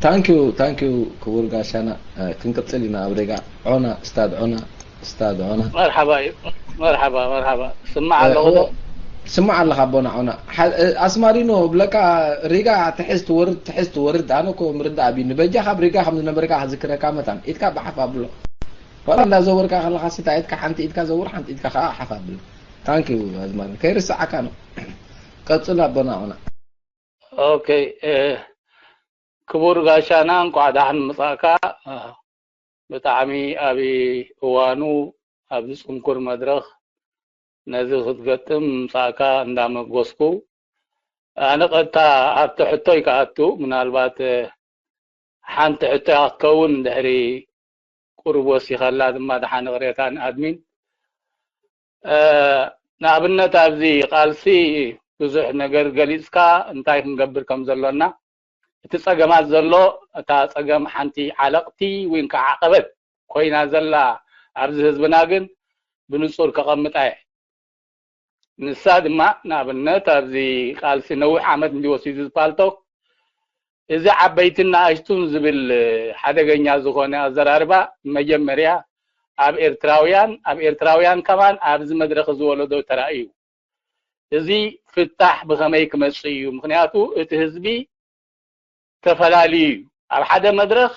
Thank you, thank you ክቡር ጋሻና። ክንቅጽል ኢና ኣብ ሪጋ። ዖና፣ ስታድ ዖና፣ ስታድ ዖና። መርሓባ እዩ። መርሓባ፣ መርሓባ። ስማዕ ኣለኹ ዶ? ስማዕ ኣለኻ ኣቦና ዖና። ኣስማሪኖ ብለካ፣ ሪጋ ትሕዝ ትወርድ፣ ትሕዝ ትወርድ። ኣነ እኮ ምርዳእ ኣብዩኒ። በጃ ካብ ሪጋ ከም ዝነበርካ ክዝክረካ መታን ኢድካ ብሓፍ ኣብሎ። ዋላ እንዳዘወርካ ከለኻ ሲታ ኢድካ ሓንቲ ኢድካ ዘውር፣ ሓንቲ ኢድካ ከዓ ሓፍ ኣብሎ። Thank you ኣዝማሪ፣ ከይርስዓካ ነው። ቀጽል ኣቦና ዖና። ኦኬ። ክቡር ጋሻና፣ እንኳዕ ደሓን ምጻእካ። ብጣዕሚ ኣብ እዋኑ ኣብዚ ጽንኩር መድረኽ ነዚ ክትገጥም ምጻእካ እንዳመጎስኩ፣ ኣነ ቀጥታ ኣብቲ ሕቶይ ክኣቱ። ምናልባት ሓንቲ ሕቶ እያ ክትከውን፣ ድሕሪ ቁሩብ ወሲኸላ ድማ ደሓን እቕሬታ ንኣድሚን። ንኣብነት ኣብዚ ቃልሲ ብዙሕ ነገር ገሊጽካ፣ እንታይ ክንገብር ከም ዘሎና፣ እቲ ጸገማት ዘሎ፣ እታ ጸገም ሓንቲ ዓለቕቲ ወይ ከዓ ዓቐበት ኮይና ዘላ ኣብዚ ህዝብና ግን ብንጹር ከቐምጣ እየ። ንሳ ድማ ንኣብነት ኣብዚ ቃልሲ ነዊሕ ዓመት እንዲ ወሲዱ ዝፓልቶክ፣ እዚ ዓበይትን ንኣሽቱን ዝብል ሓደገኛ ዝኾነ ኣዘራርባ፣ መጀመርያ ኣብ ኤርትራውያን፣ ኣብ ኤርትራውያን ከማን ኣብዚ መድረኽ እዚ ወለዶ ተራእዩ። እዚ ፍታሕ ብኸመይ ክመጽእ እዩ? ምኽንያቱ እቲ ህዝቢ ተፈላልዩ እዩ። ኣብ ሓደ መድረኽ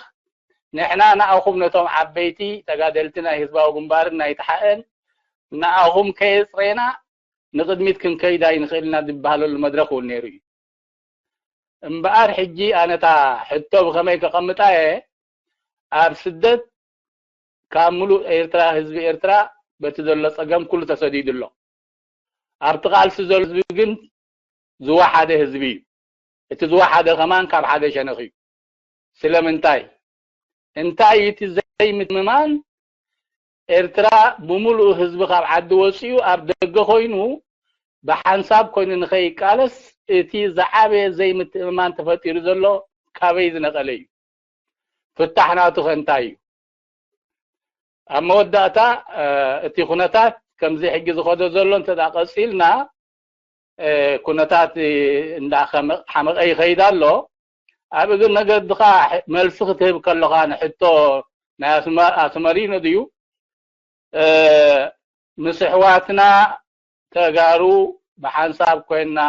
ንሕና ንኣኹም ነቶም ዓበይቲ ተጋደልቲ ናይ ህዝባዊ ግንባርን ናይ ተሓኤን ንኣኹም ከየጽሬና ንቕድሚት ክንከይድ ኣይንኽእልና ዝበሃለሉ መድረኽ እውን ነይሩ እዩ። እምበኣር ሕጂ ኣነታ ሕቶ ብኸመይ ከቐምጣ እየ፣ ኣብ ስደት ካብ ምሉእ ኤርትራ፣ ህዝቢ ኤርትራ በቲ ዘሎ ጸገም ኩሉ ተሰዲዱ ኣሎ። ኣብቲ ቃልሲ ዘሎ ህዝቢ ግን ዝወሓደ ህዝቢ እዩ። እቲ ዝወሓደ ከማን ካብ ሓደ ሸነኽ እዩ። ስለምንታይ? እንታይ እቲ ዘይምትምማን? ኤርትራ ብምሉእ ህዝቢ ካብ ዓዲ ወፂኡ ኣብ ደገ ኮይኑ ብሓንሳብ ኮይኑ ንኸይቃለስ እቲ ዝዓበየ ዘይምትእምማን ተፈጢሩ ዘሎ ካበይ ዝነቐለ እዩ? ፍታሕ ናቱ ከ እንታይ እዩ? ኣብ መወዳእታ እቲ ኩነታት ከምዚ ሕጂ ዝኸዶ ዘሎ እንተ ደኣ ቀፂልና፣ ኩነታት እንዳሓመቐ ይኸይድ ኣሎ። ኣብ እግር መገድኻ መልሲ ክትህብ ከለኻ ንሕቶ ናይ ኣስመሪኖ ድዩ፣ ምስ ኣሕዋትና ተጋሩ ብሓንሳብ ኮይንና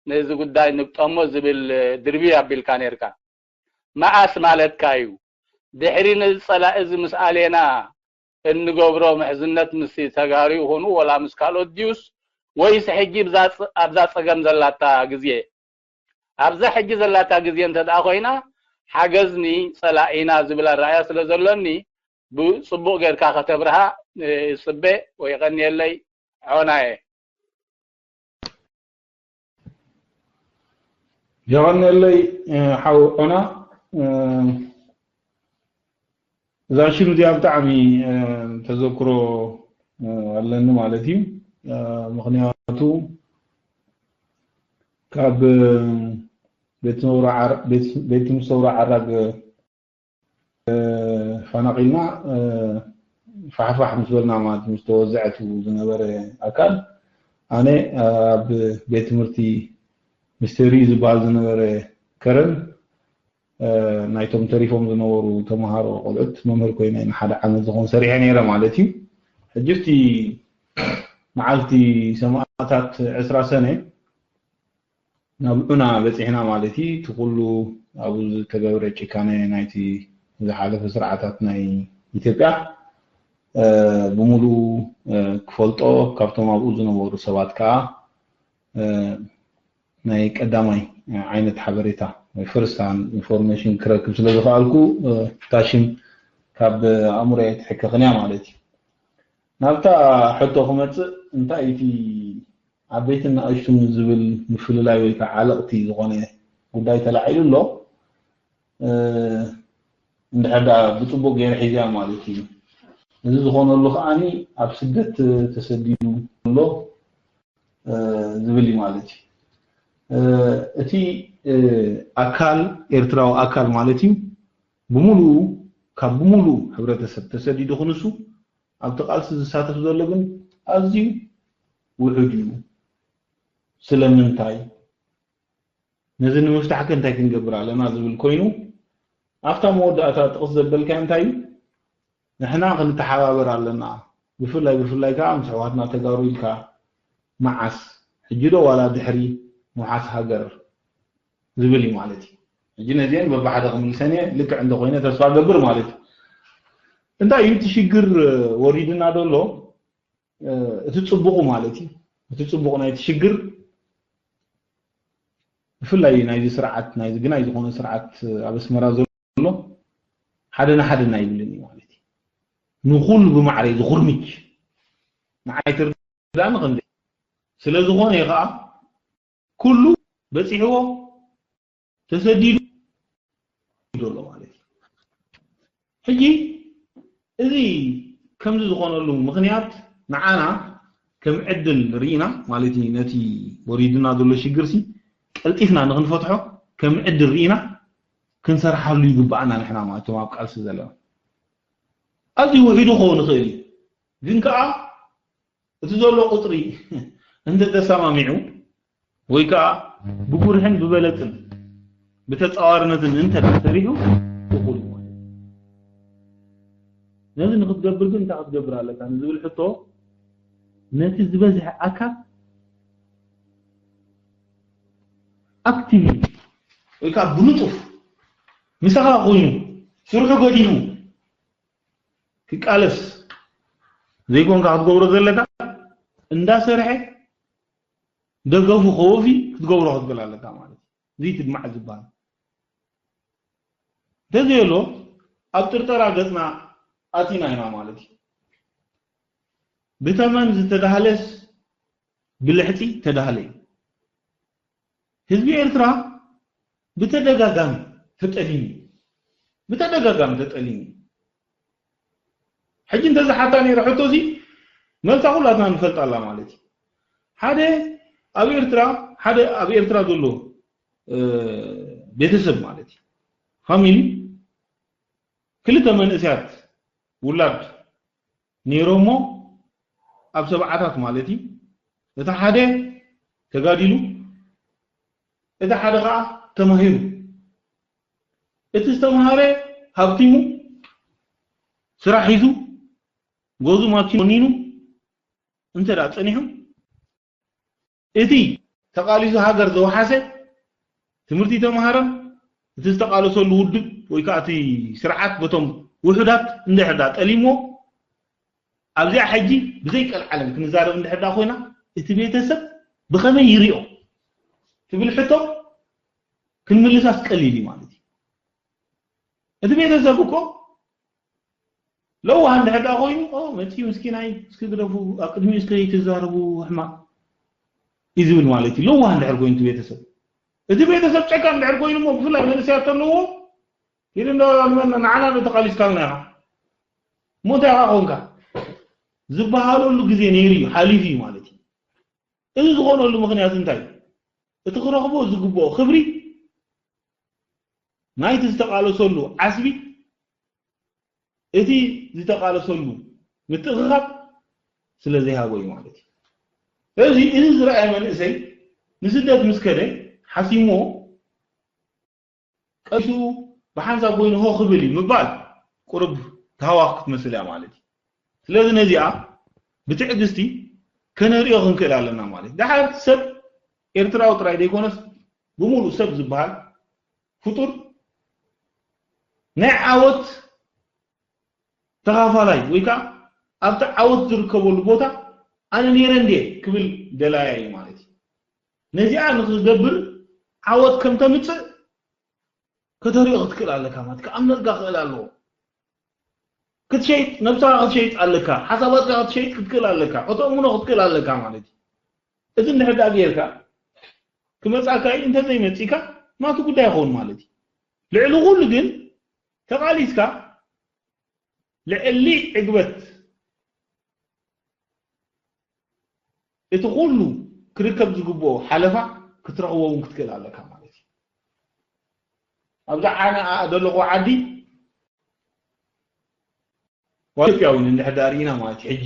ነዚ ጉዳይ ንግጠሞ ዝብል ድርብይ ኣቢልካ ነርካ። መኣስ ማለትካ እዩ? ድሕሪ ነዚ ጸላኢ እዚ ምስ ኣሌና እንገብሮ ምሕዝነት ምስ ተጋሩ ይኹኑ ወላ ምስ ካልኦት ድዩስ፣ ወይስ ሕጂ ኣብዛ ጸገም ዘላታ ግዜ? ኣብዛ ሕጂ ዘላታ ግዜ እንተ ደኣ ኮይና፣ ሓገዝ ንጸላኢና ዝብል ኣረኣእያ ስለ ዘሎኒ፣ ብጽቡቕ ጌርካ ከተብርሃ ይጽበ። ወይ የቐንየለይ ዖናየ። የቐንየለይ ሓው ዖና። እዛ ሽም እዚኣ ብጣዕሚ ተዘክሮ ኣለኒ ማለት እዩ። ምኽንያቱ ካብ ቤት ትምህርቲ ሰውራ ዓራግ ተፈናቒልና ፋሕፋሕ ምስ በልና ማለት ምስ ተወዘዐት ዝነበረ ኣካል ኣነ ኣብ ቤት ትምህርቲ ሚስተሪ ዝበሃል ዝነበረ ከረን ናይቶም ተሪፎም ዝነበሩ ተምሃሮ ቆልዑት መምህር ኮይነ ንሓደ ዓመት ዝኾን ሰሪሐ ነይረ ማለት እዩ። ሕጂ እቲ መዓልቲ ሰማእታት ዕስራ ሰነ ናብ ዑና በፂሕና ማለት እዩ። እቲ ኩሉ ኣብኡ ዝተገበረ ጭካነ ናይቲ ዝሓለፈ ስርዓታት ናይ ኢትዮጵያ ብምሉኡ ክፈልጦ ካብቶም ኣብኡ ዝነበሩ ሰባት ከዓ ናይ ቀዳማይ ዓይነት ሓበሬታ ወይ ፈርስት ሃንድ ኢንፎርሜሽን ክረክብ ስለ ዝኸኣልኩ እታ ሽም ካብ ኣእምሮየ ኣይትሕከኽን እያ ማለት እዩ። ናብታ ሕቶ ክመፅእ እንታይ እቲ ዓበይትን ንኣሽቱን ዝብል ምፍልላይ ወይ ከዓ ዓለቕቲ ዝኾነ ጉዳይ ተላዒሉ ኣሎ። እንድሕር ደኣ ብፅቡቅ ገይረ ሒዝያ ማለት እዩ። እዚ ዝኾነሉ ከዓኒ ኣብ ስደት ተሰዲዱ ኣሎ ዝብል እዩ ማለት እዩ። እቲ ኣካል ኤርትራዊ ኣካል ማለት እዩ ብምሉኡ ካብ ብምሉኡ ሕብረተሰብ ተሰዲዱ ክንሱ ኣብቲ ቃልሲ ዝሳተፍ ዘሎ ግን ኣዝዩ ውሑድ እዩ። ስለምንታይ? ነዚ ንምፍታሕ ከ እንታይ ክንገብር ኣለና ዝብል ኮይኑ ኣብታ መወዳእታ ጥቕስ ዘበልካዮ እንታይ እዩ? ንሕና ክንተሓባበር ኣለና። ብፍላይ፣ ብፍላይ ከኣ ምስ ኣሕዋትና ተጋሩ ኢልካ መዓስ? ሕጂ ዶ ዋላ ድሕሪ ምውሓስ ሃገር? ዝብል እዩ ማለት እዩ። ሕጂ ነዚአን በብሓደ ክምልሰን እየ፣ ልክዕ እንተኾይነ ተስፋ ገብር ማለት እዩ። እንታይ እዩ እቲ ሽግር ወሪድና ዘሎ? እቲ ጽቡቑ ማለት እዩ። እቲ ጽቡቕ ናይቲ ሽግር ብፍላይ ናይዚ ስርዓት፣ ናይዚ ግናይ ዝኾነ ስርዓት ኣብ ኣስመራ ዘሎ ሓደ ንሓደ ናይ ይብልን እዩ ማለት እዩ። ንኹሉ ብማዕረ እዩ ዝኹርምች። ንዓይ ትርዳእኒ ክንደይ ስለ ዝኾነ እዩ ኸኣ ኩሉ በጺሕዎ ተሰዲዱ ዘሎ ማለት እዩ። ሕጂ እዚ ከምዚ ዝኾነሉ ምኽንያት ንዓና ከም ዕድል ርኢና ማለት እዩ፣ ነቲ ወሪድና ዘሎ ሽግርሲ ቀልጢፍና ንኽንፈትሖ ከም ዕድል ርኢና ክንሰርሓሉ ይግባኣና ንሕና ማለት እቶም ኣብ ቃልሲ ዘለና። ኣዝዩ ውሒዱ ክኸውን ይኽእል እዩ፣ ግን ከኣ እቲ ዘሎ ቁጽሪ እንተ ተሰማሚዑ ወይ ከኣ ብጉርሕን ብበለጽን ብተጻዋርነትን እንተ ተሰሪሑ እኹል እዩ ማለት እዩ። ነዚ ንክትገብር ግን እንታይ ክትገብር ኣለካ ንዝብል ሕቶ ነቲ ዝበዝሐ ኣካል ኣክቲቭሊ ወይ ከዓ ብንጡፍ ምሳኻ ኮይኑ ስርሑ ገዲፉ ክቃለስ ዘይኮንካ ክትገብሮ ዘለካ እንዳሰርሐ ደገፉ ከወፊ ክትገብሮ ክትብል ኣለካ ማለት እዩ። እዚ ትድማዕ ዝበሃል እንተዘየሎ ኣብ ጥርጠራ ገፅና ኣቲና ኢና ማለት እዩ። ብተመን ዝተዳህለስ ብልሕፂ ተዳህለ እዩ። ህዝቢ ኤርትራ ብተደጋጋሚ ተጠሊሙ እዩ። ብተደጋጋሚ ተጠሊሙ እዩ። ሕጂ እንተዝሓታ ነይረ ሕቶ እዚ መልሳ ኩላትና ንፈልጣ ኣላ ማለት እዩ። ሓደ ኣብ ኤርትራ ሓደ ኣብ ኤርትራ ዘሎ ቤተሰብ ማለት እዩ ፋሚሊ ክልተ መንእሰያት ውላድ ነይሮሞ ኣብ ሰብዓታት ማለት እዩ። እቲ ሓደ ተጋዲሉ እቲ ሓደ ከዓ ተማሂሩ። እቲ ዝተምሃረ ሃብቲሙ ስራሕ ሒዙ ገዙ ማኪኑ ወኒኑ እንተ ደኣ ጸኒሑ እቲ ተቓሊሱ ሃገር ዘውሓሰ ትምህርቲ ተምሃረን እቲ ዝተቓለሰሉ ውድብ ወይ ከዓ እቲ ስርዓት በቶም ውሑዳት እንድሕር ደኣ ጠሊምዎ ኣብዚኣ ሕጂ ብዘይ ቀልዓለም ክንዛረብ እንድሕር ደኣ ኮይና እቲ ቤተሰብ ብኸመይ ይሪኦ ትብል ሕቶ ክንምልሳስ ቀሊል እዩ ማለት እዩ። እቲ ቤተሰብ እኮ ለዋህ እንድሕር ደኣ ኮይኑ ኦ መፅዩ ምስኪናይ እስኪ ግደፉ ኣብ ቅድሚኡ እስከ ይትዛረቡ ሕማቅ እዩ ዝብል ማለት እዩ። ለዋህ እንድሕር ኮይኑ እቲ ቤተሰብ እቲ ቤተሰብ ጨካን እንድሕር ኮይኑ እሞ ብፍላይ መንእሰያት ተለዎ ኢሉ እንዳ ንመን ንዓና ዶ ተቓሊስካልና ኢኻ እሞ እንታይ ኢኻ ኮንካ ዝበሃለሉ ግዜ ነይሩ እዩ ሓሊፉ እዩ ማለት እዩ። እዚ ዝኾነሉ ምኽንያት እንታይ እዩ? እቲ ክረኽቦ ዝግብኦ ክብሪ ናይቲ ዝተቓለሰሉ ዓስቢ እቲ ዝተቓለሰሉ ምትእኽኻብ ስለ ዘይሃቦ እዩ ማለት እዩ። ስለዚ እዚ ዝረኣየ መንእሰይ ንስደት ምስ ከደ ሓሲሞ ቀሱ ብሓንሳብ ኮይኑ ሆ ክብል እዩ ምባል ቁርብ ተሃዋኽ ክትመስል እያ ማለት እዩ። ስለዚ ነዚኣ ብትዕግስቲ ከነርእዮ ክንክእል ኣለና ማለት እዩ። ደሓር ሰብ ኤርትራዊ ጥራይ ዘይኮነስ ብምሉእ ሰብ ዝበሃል ፍጡር ናይ ዓወት ተኻፋላይ ወይ ከዓ ኣብቲ ዓወት ዝርከበሉ ቦታ ኣነ ነይረ እንድየ ክብል ደላያ እዩ ማለት እዩ። ነዚኣ ንክገብር ዓወት ከም ተምፅእ ከተሪኦ ክትክእል ኣለካ ማለት ክኣምነልካ ክእል ኣለዎ። ክትሸይጥ ነብስኻ ክትሸይጥ ኣለካ፣ ሓሳባትካ ክትሸይጥ ክትክእል ኣለካ፣ ከተእምኖ ክትክእል ኣለካ ማለት እዩ። እዚ እንድሕር ደኣ ጌርካ ክመጻካ እዩ፣ እንተዘይመጺካ ናቱ ጉዳይ ይኸውን ማለት እዩ። ልዕሊ ኩሉ ግን ተቓሊስካ ልዕሊ ዕግበት እቲ ኩሉ ክርከብ ዝግብኦ ሓለፋ ክትረኽቦ እውን ክትክእል ኣለካ ማለት እዩ። ኣብዛ ዓነ ዘለኹ ዓዲ ኢትዮጵያ እውን እንድሕር ዳኣ ርኢና ማለት እዩ። ሕጂ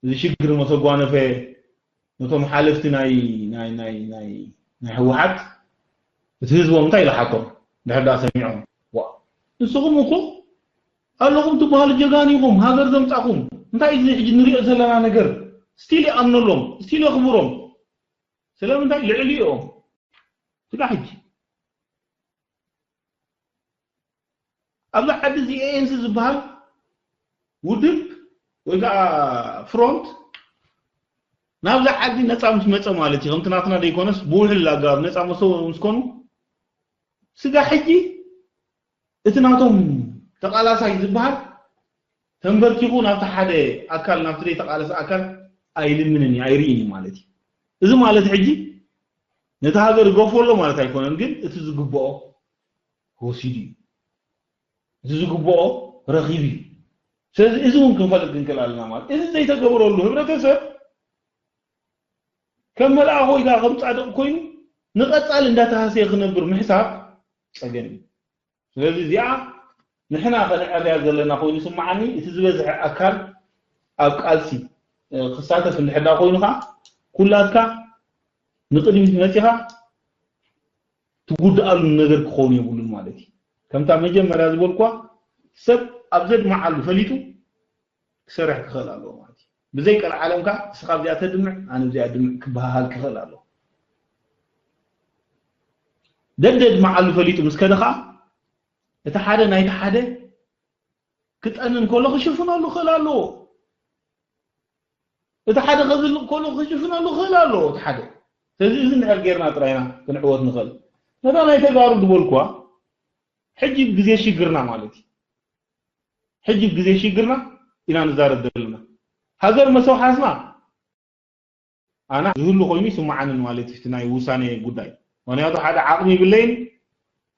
እዚ ሽግር መተጓነፈ ነቶም ሓለፍቲ ናይ ናይ ናይ ናይ ናይ ህወሓት እቲ ህዝቦም እንታይ ኢሉ ሓቶም እንድሕር ዳኣ ሰሚዖም ዋ ንስኹም እኮ ኣለኹም ትበሃሉ ጀጋኑ ኢኹም፣ ሃገር ዘምጻኹም። እንታይ እዚ ሕጂ ንሪኦ ዘለና ነገር? ስቲል ይኣምነሎም፣ ስቲል የኽብሮም። ስለምንታይ? ልዕሊኦም። ስጋ ሕጂ ኣብዛ ዓዲ እዚ ኤኤንሲ ዝበሃል ውድብ ወይ ከዓ ፍሮንት ናብዛ ዓዲ ነፃ ምስ መፀ ማለት እዩ። ከምቲ ናትና ዘይኮነስ ብውሕሉል ኣገባብ ነፃ መሰ ምስ ኮኑ ስጋ ሕጂ እቲ ናቶም ተቓላሳይ ዝበሃል ተንበርኪኹ ናብቲ ሓደ ኣካል ናብቲ ዘይተቓለሰ ኣካል ኣይልምንን እዩ ኣይርእን እዩ ማለት እዩ። እዚ ማለት ሕጂ ነቲ ሃገር ይገፎ ኣሎ ማለት ኣይኮነን፣ ግን እቲ ዝግብኦ ወሲዱ እዩ። እቲ ዝግብኦ ረኺቡ እዩ። ስለዚ እዚ እውን ክንፈልጥ ክንክእል ኣለና ማለት እዚ ዘይተገበረሉ ህብረተሰብ ከም መልኣኽ ወይ ከዓ ከም ጻድቕ ኮይኑ ንቐጻሊ እንዳተሃሰየ ክነብር ምሕሳብ ጸገም እዩ። ስለዚ እዚኣ ንሕና ከነዕርያ ዘለና ኮይኑ ስምዓኒ። እቲ ዝበዝሐ ኣካል ኣብ ቃልሲ ክሳተፍ እንድሕዳ ኮይኑ ከዓ ኩላትካ ንቕድሚት መፂኻ ትጉድኣሉ ነገር ክኸውን የብሉን ማለት እዩ። ከምታ መጀመርያ ዝበልኳ ሰብ ኣብ ዘድመዓሉ ፈሊጡ ክሰርሕ ክኽእል ኣለዎ ማለት እዩ። ብዘይ ቀልዓለም ከዓ እስኻ ኣብዚኣ ተድምዕ ኣነ ኣብዚኣ ድምዕ ክበሃሃል ክኽእል ኣለዎ። ደደድመዓሉ ፈሊጡ ምስ ከደ ከዓ እቲ ሓደ ናይቲ ሓደ ክጠንን ከሎ ክሽፍነሉ ክኽእል ኣለዎ። እቲ ሓደ ከዝልቕ ከሎ ክሽፍነሉ ክኽእል ኣለዎ እቲ ሓደ። ስለዚ እዚ እንድሕር ጌርና ጥራይና ክንዕወት ንኽእል። ነታ ናይ ተጋሩ ዝበልኩዋ ሕጂ ግዜ ሽግርና ማለት እዩ። ሕጂ ግዜ ሽግርና ኢና ንዛረብ ዘለና። ሃገር መሰው ሓስና ኣና ዝህሉ ኮይኑ ይስምዓንን ማለት እዩ ናይ ውሳኔ ጉዳይ። ምክንያቱ ሓደ ዓቕሚ ይብለይን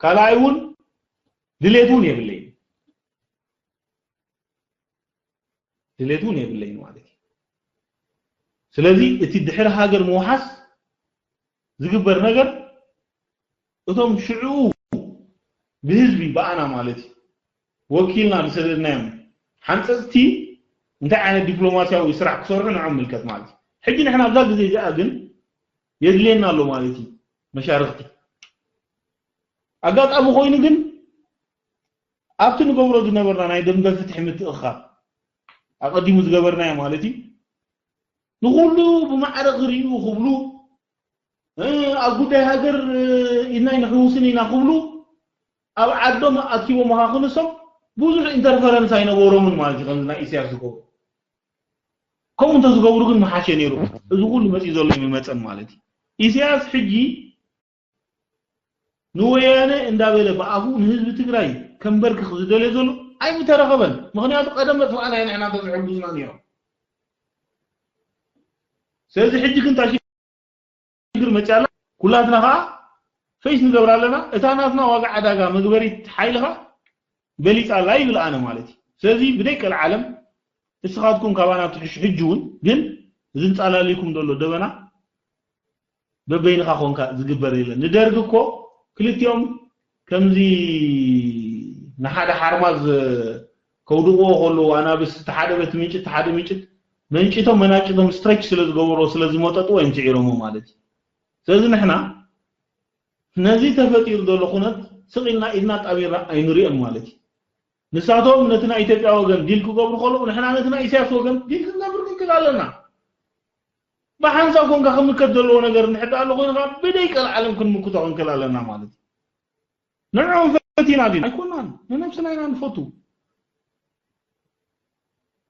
ካልኣይ እውን ድሌት እውን የብለይን። ድሌት እውን የብለይን ማለት እዩ። ስለዚ እቲ ድሕሪ ሃገር ምውሓስ ዝግበር ነገር እቶም ሽዑ ብህዝቢ ብኣና ማለት እዩ ወኪልና ዝሰደድናዮም ሓንፀፅቲ እንታይ ዓይነት ዲፕሎማሲያዊ ስራሕ ክሰርሑ ንዖም ምልከት ማለት እዩ። ሕጂ ንሕና ኣብዛ ግዜ እዚኣ ግን የድልየና ኣሎ ማለት እዩ መሻርክቲ። ኣጋጣሚ ኮይኑ ግን ኣብቲ ንገብሮ ዝነበርና ናይ ደንበ ፍትሒ ምትእኽኻብ ኣቐዲሙ ዝገበርናዮ ማለት እዩ ንኹሉ ብማዕረ ክርእዩ ክብሉ ኣብ ጉዳይ ሃገር ኢድና ይንሕውስን ኢና ክብሉ ኣብ ዓዶም ኣኪቦም መኻኽንሶም ብዙሕ ኢንተርፈረንስ ኣይነበሮምን ማለት እዩ። ከምዚ ናይ ኢሳያስ ዝገብሩ ከምኡ እንተዝገብሩ ግን መሓሸ ነይሩ። እዚ ኩሉ መፂኡ ዘሎ ይመፀን ማለት እዩ። ኢሳያስ ሕጂ ንወያነ እንዳበለ ብኣፉ ንህዝቢ ትግራይ ከንበርክኽ ዝደልዮ ዘሎ ኣይምተረኸበን። ምኽንያቱ ቀደም መጥፋእና ንሕና እንተዝሕግዙና ነይሮም። ስለዚ ሕጂ ግን ሽግር መፅያ ኣላ። ኩላትና ከዓ ፌስ ንገብር ኣለና። እታ ናትና ዋጋ ዕዳጋ መግበሪት ሓይልኻ በሊፃ ኣላ ይብል ኣነ ማለት እዩ። ስለዚ ብደይ ቀልዓለም እስኻትኩም ካባና ትሕሹ። ሕጂ እውን ግን ዝንፃላልኩም ዘሎ ደበና በበይንኻ ኮንካ ዝግበር የለን። ንደርግ እኮ ክልቲኦም ከምዚ ንሓደ ሓርማዝ ከውድቕዎ ከለዉ ኣናብስ እቲ ሓደ በቲ ምንጭት እቲ ሓደ ምንጭት መንጭቶም መናጭቶም ስትረች ስለ ዝገበሮ ስለ ዝመጠጥዎ እዮም ስዒሮሞ ማለት እዩ። ስለዚ ንሕና ነዚ ተፈጢሩ ዘሎ ኩነት ስቕ ኢልና ኢድና ጣቢርና ኣይንሪኦን ማለት እዩ። ንሳቶም ነቲ ናይ ኢትዮጵያ ወገን ዲል ክገብሩ ከለዉ ንሕና ነቲ ናይ ኢሳያስ ወገን ዲል ክንገብር ክንክእል ኣለና። ብሓንሳብ ኮንካ ክምከት ዘለዎ ነገር እንድሕር ኣሎ ኮይኑ ከዓ ብደይ ቀልዓለም ክንምክቶ ክንክእል ኣለና ማለት እዩ። ንዕኦም ፈቲና ዲና ኣይኮናን፣ ንነብስና ኢና ንፈቱ።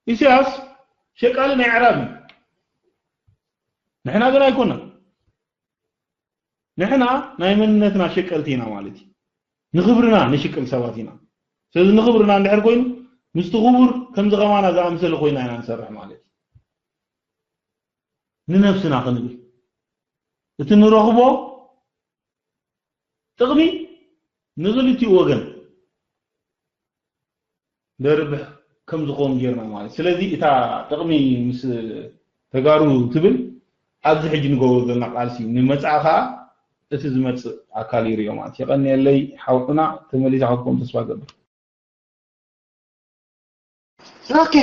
ኢሳያስ ሸቃሊ ናይ ኣዕራብ እዩ። ንሕና ግን ኣይኮናን። ንሕና ናይ መንነትና ሸቀልቲ ኢና ማለት እዩ። ንኽብርና ንሽቅል ሰባት ኢና። ስለዚ ንኽብርና እንድሕር ኮይኑ ምስቲ ክቡር ከምዚ ከማና ዝኣምሰለ ኮይና ኢና ንሰርሕ ማለት እዩ። ንነብስና ክንብል እቲ ንረኽቦ ጥቕሚ ንኽልቲኡ ወገን ደርብሕ ከም ዝኾኑ ጌርና ማለት። ስለዚ እታ ጥቕሚ ምስ ተጋሩ ትብል ኣብዚ ሕጂ ንገብሮ ዘለና ቃልሲ ንመጻኢ ኸኣ እቲ ዝመጽእ ኣካል ይርእዮ ማለት። የቐንየለይ ሓውና ተመሊሳ ክትኮን ተስፋ ገብር። ኦኬ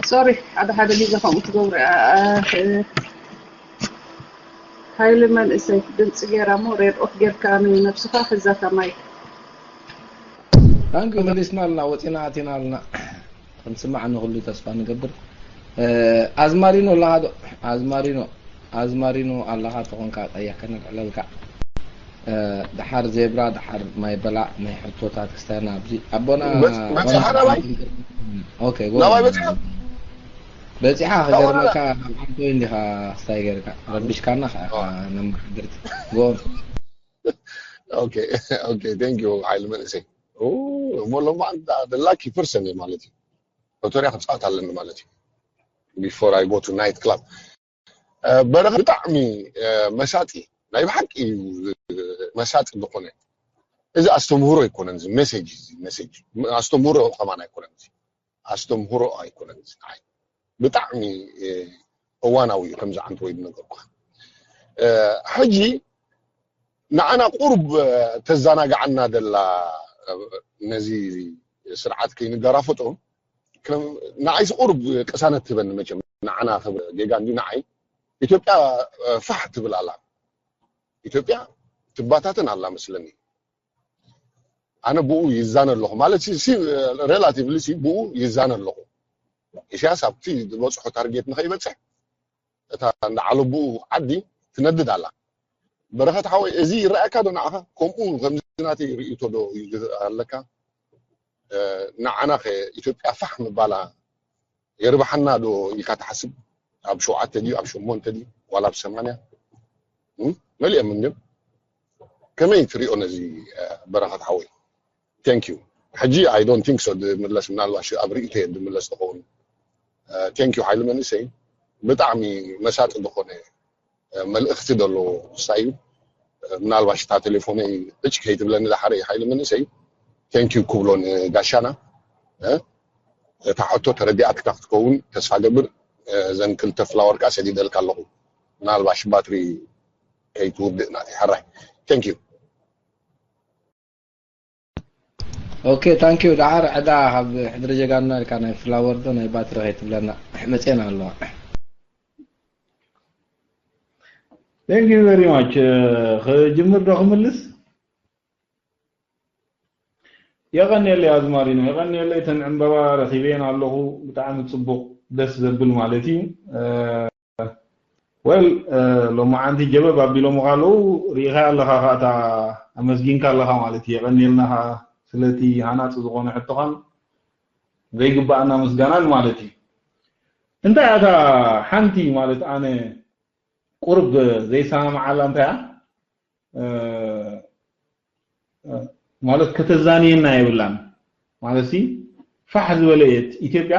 ሶሪ ሓደ ሓደ ግዜ ከምኡ ትገብሩ ሃይሊ መንእሰይ ድምፂ ጌራ ሞ ሬድ ኦፍ ጌርካ ንነብስኻ ሕዛታ ማይክ ታንክ ዩ። መሊስና ኣለና፣ ወፂና ኣቲና ኣለና። ክንስማዕ ንክሉ ተስፋ ንገብር። ኣዝማሪኖ ኣለኻ ዶ? ኣዝማሪኖ ኣዝማሪኖ ኣለኻ ተኾንካ ቀያ ከነልዕለልካ። ደሓር ዜብራ፣ ደሓር ማይ በላዕ ናይ ሕቶታት ክስታና ኣብዚ ኣቦና በፅሓ ናባይ? ኦኬ፣ ጎ- ናባይ በፅሓ? በፂሓ ክገርመካ ኣብ ዓንቶ እንዲኻ ክስታይ ገርካ ረቢሽካና ከዓ ነማሕድርቲ ጎ ኦኬ ኦኬ፣ ቴንክ ዩ ሓይሊ መንእሰይ። ኦ፣ እሞ ሎማዓንቲ ደላኪ ፐርሰን እየ ማለት እዩ። ሎተርያ ክፃወት ኣለኒ ማለት እዩ። Before I go to night club። በረኸት ብጣዕሚ መሳጢ፣ ናይ ብሓቂ እዩ መሳጢ ዝኾነ። እዚ ኣስተምህሮ ኣይኮነን፣ እዚ ሜሴጅ፣ እዚ ሜሴጅ ኣስተምህሮ ከማን ኣይኮነን፣ እዚ ኣስተምህሮ ኣይኮነን። እዚ ንዓይ ብጣዕሚ እዋናዊ እዩ፣ ከምዚ ዓንተ ወይ ዝነገርኩኻ። ሕጂ ንዓና ቁሩብ ተዘናግዓና ደላ፣ ነዚ ስርዓት ከይንገራፈጦ፣ ከም ንዓይስ ቁሩብ ቅሳነት ትህበኒ። መቸም ንዓና ከም ጌጋ እንዲ ንዓይ ኢትዮጵያ ፋሕ ትብል ኣላ። ኢትዮጵያ ትባታተን ኣላ መስለኒ። ኣነ ብኡ ይዛነ ኣለኹ ማለት ሲ ሬላቲቭሊ ሲ ብኡ ይዛነ ኣለኹ። ኢሳያስ ኣብቲ ዝበፅሖ ታርጌት ንኸይበፅሕ እታ እንዳዓለቡኡ ዓዲ ትነድድ ኣላ። በረኸት ሓወይ፣ እዚ ይረኣየካ ዶ ንዓኻ? ከምኡ ከምዚ ናተይ ርእይቶ ዶ ኣለካ? ንዓና ከ ኢትዮጵያ ፋሕ ምባላ የርብሓና ዶ ኢልካ ትሓስብ? ኣብ ሸውዓተ ድዩ ኣብ ሸሞንተ ድዩ ዋላ ኣብ ሰማንያ መሊኦም እንድዮም? ከመይ ትሪኦ ነዚ በረኸት ሓወይ? Thank you። ሕጂ I don't think so ድምለስ፣ ምናልባሽ ኣብ ርእይቶ እየ ድምለስ ዝኸውን። Thank you ሓይሊ መንእሰይ፣ ብጣዕሚ መሳጢ ዝኾነ መልእኽቲ ደሎ ክስታይ እዩ። ምናልባሽ እታ ቴሌፎነይ ዕጭ ከይትብለኒ ዝሓረ ሓይሊ መንእሰይ thank you ክብሎ ንጋሻና። እታ ሕቶ ተረዲኣትካ ክትከውን ተስፋ ገብር። እዘን ክልተ ፍላወር ከዓ ሰዲደልካ ኣለኹ፣ ምናልባሽ ባትሪ ከይትውድእ ናተይ። ሕራይ፣ thank you። ኦኬ፣ thank you። ደሓር ዕዳ ካብ ሕድሪ ጀጋኑና ኢልካ ናይ ፍላወር ዶ ናይ ባትሪ ከይትብለና፣ መፅየና ኣለዋ። Thank you very much። ክጅምር ዶ ክምልስ? የቐንየለይ ኣዝማሪኖ፣ የቐንየለይ። እተን ዕምበባ ረኺበየን ኣለኹ። ብጣዕሚ ፅቡቕ፣ ደስ ዘብል ማለት እዩ። Well፣ ሎማዓንቲ ጀበብ ኣቢሎምኻ ኣለዉ፣ ርኢኻ ኣለኻ ከዓ፣ እታ ኣመስጊንካ ኣለኻ ማለት እዩ። የቐንየልና ከዓ ስለቲ ሃናፂ ዝኾነ ሕቶኻን ዘይግባኣና ምስጋናን ማለት እዩ። እንታይ እያ እታ ሓንቲ ማለት ኣነ ቁርብ ዘይሰማማዓላ እንታይ እያ? ማለት ከተዛንየና የብላን ማለት ሲ ፋሕ ዝበለ ኢትዮጵያ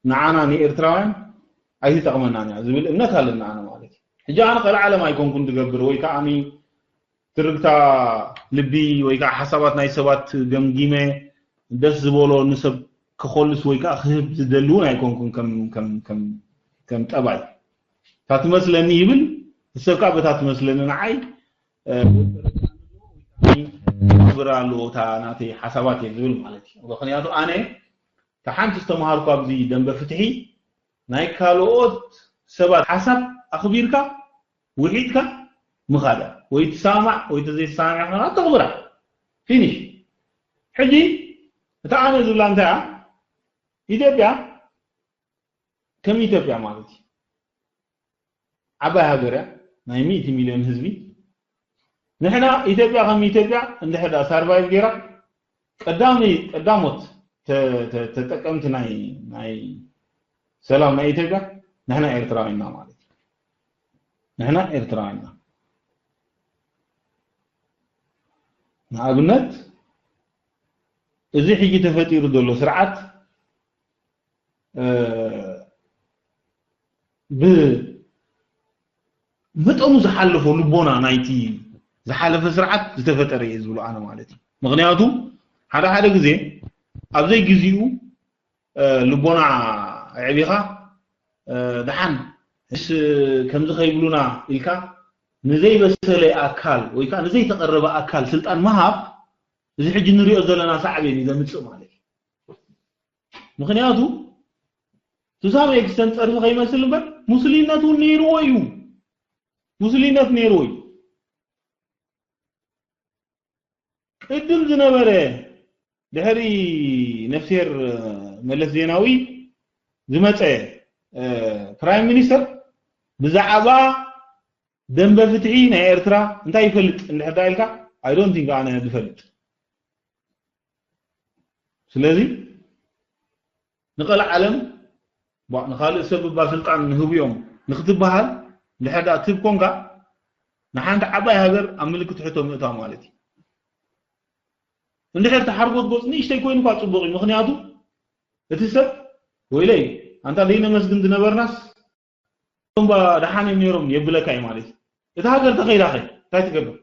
ንዓና ንኤርትራውያን ኣይትጠቕመናን እያ ዝብል እምነት ኣለና ኣነ ማለት እዩ። ሕጂ ኣነ ቀልዓለም ኣይኮንኩን ዝገብር ወይ ከዓ ትርግታ ልቢ ወይ ከዓ ሓሳባት ናይ ሰባት ገምጊመ ደስ ዝበሎ ንሰብ ክኾልስ ወይ ከዓ ክህብ ዝደሊ እውን ኣይኮንኩን። ከም ከም ከም ከም ጠባይ እታ ትመስለኒ ይብል፣ ንሰብ ከዓ በታ ትመስለኒ ንዓይ ክብር ኣለዎ። እታ ናተይ ሓሳባት እየ ዝብል ማለት እዩ። ምክንያቱ ኣነ እታ ሓንቲ ዝተምሃርኩ ኣብዚ ደንበ ፍትሒ ናይ ካልኦት ሰባት ሓሳብ ኣኽቢርካ ውሒጥካ ምኻዳ ወይ ትሰማማዕ ወይ ተዘይተሰማሚዕ ኮይንካ ተኽብራ። ፊኒሽ። ሕጂ እታ ኣነ ዝብላ እንታይ እያ? ኢትዮጵያ ከም ኢትዮጵያ ማለት እዩ ዓባይ ሃገር እያ፣ ናይ ሚእቲ ሚልዮን ህዝቢ። ንሕና ኢትዮጵያ ከም ኢትዮጵያ እንድሕር ደኣ ሳርቫይቭ ገይራ ቀዳሚ ቀዳሞት ተጠቀምቲ ናይ ናይ ሰላም ናይ ኢትዮጵያ ንሕና ኤርትራውያን ኢና ማለት እዩ። ንሕና ኤርትራውያን ኢና። ንኣብነት እዚ ሕጂ ተፈጢሩ ዘሎ ስርዓት ብመጠኑ ዝሓለፎ ልቦና ናይቲ ዝሓለፈ ስርዓት ዝተፈጠረ እየ ዝብሎ ኣነ ማለት እዩ። ምክንያቱ ሓደ ሓደ ግዜ ኣብ ዘይግዚኡ ልቦና ኣዕቢኻ ደሓን ስ ከምዚ ከይብሉና ኢልካ ንዘይበሰለ ኣካል ወይ ከዓ ንዘይተቐረበ ኣካል ስልጣን ምሃብ እዚ ሕጂ ንሪኦ ዘለና ሳዕቤን እዩ ዘምፅእ ማለት እዩ። ምክንያቱ to some extent ፀርፊ ከይመስል እምበር ሙስሊነት እውን ነይርዎ እዩ። ሙስሊነት ነይርዎ እዩ። ቅድም ዝነበረ ድሕሪ ነፍስሄር መለስ ዜናዊ ዝመፀ ፕራይም ሚኒስተር ብዛዕባ ደንበ ፍትሒ ናይ ኤርትራ እንታይ ይፈልጥ እንድሕር ዳ ኢልካ፣ I don't think ኣነ ዝፈልጥ። ስለዚ ንቐልዓለም ንኻልእ ሰብ እባ ስልጣን ንህብዮም ንክትበሃል እንድሕር ዳ ትብ ኮንካ፣ ንሓንቲ ዓባይ ሃገር ኣብ ምልክት ሕቶ ምእታው ማለት እዩ። እንድሕር ተሓርጎት ጎፅ ንእሽተይ ኮይኑ እኳ ፅቡቕ እዩ። ምክንያቱ እቲ ሰብ ወይለይ ኣንታ ዘይነመስግን ዝነበርናስ እቶም ባ ደሓን እዮም ነይሮም የብለካ እዩ ማለት እዩ። እቲ ሃገር ተኸይዳ ኸ እንታይ ትገብር?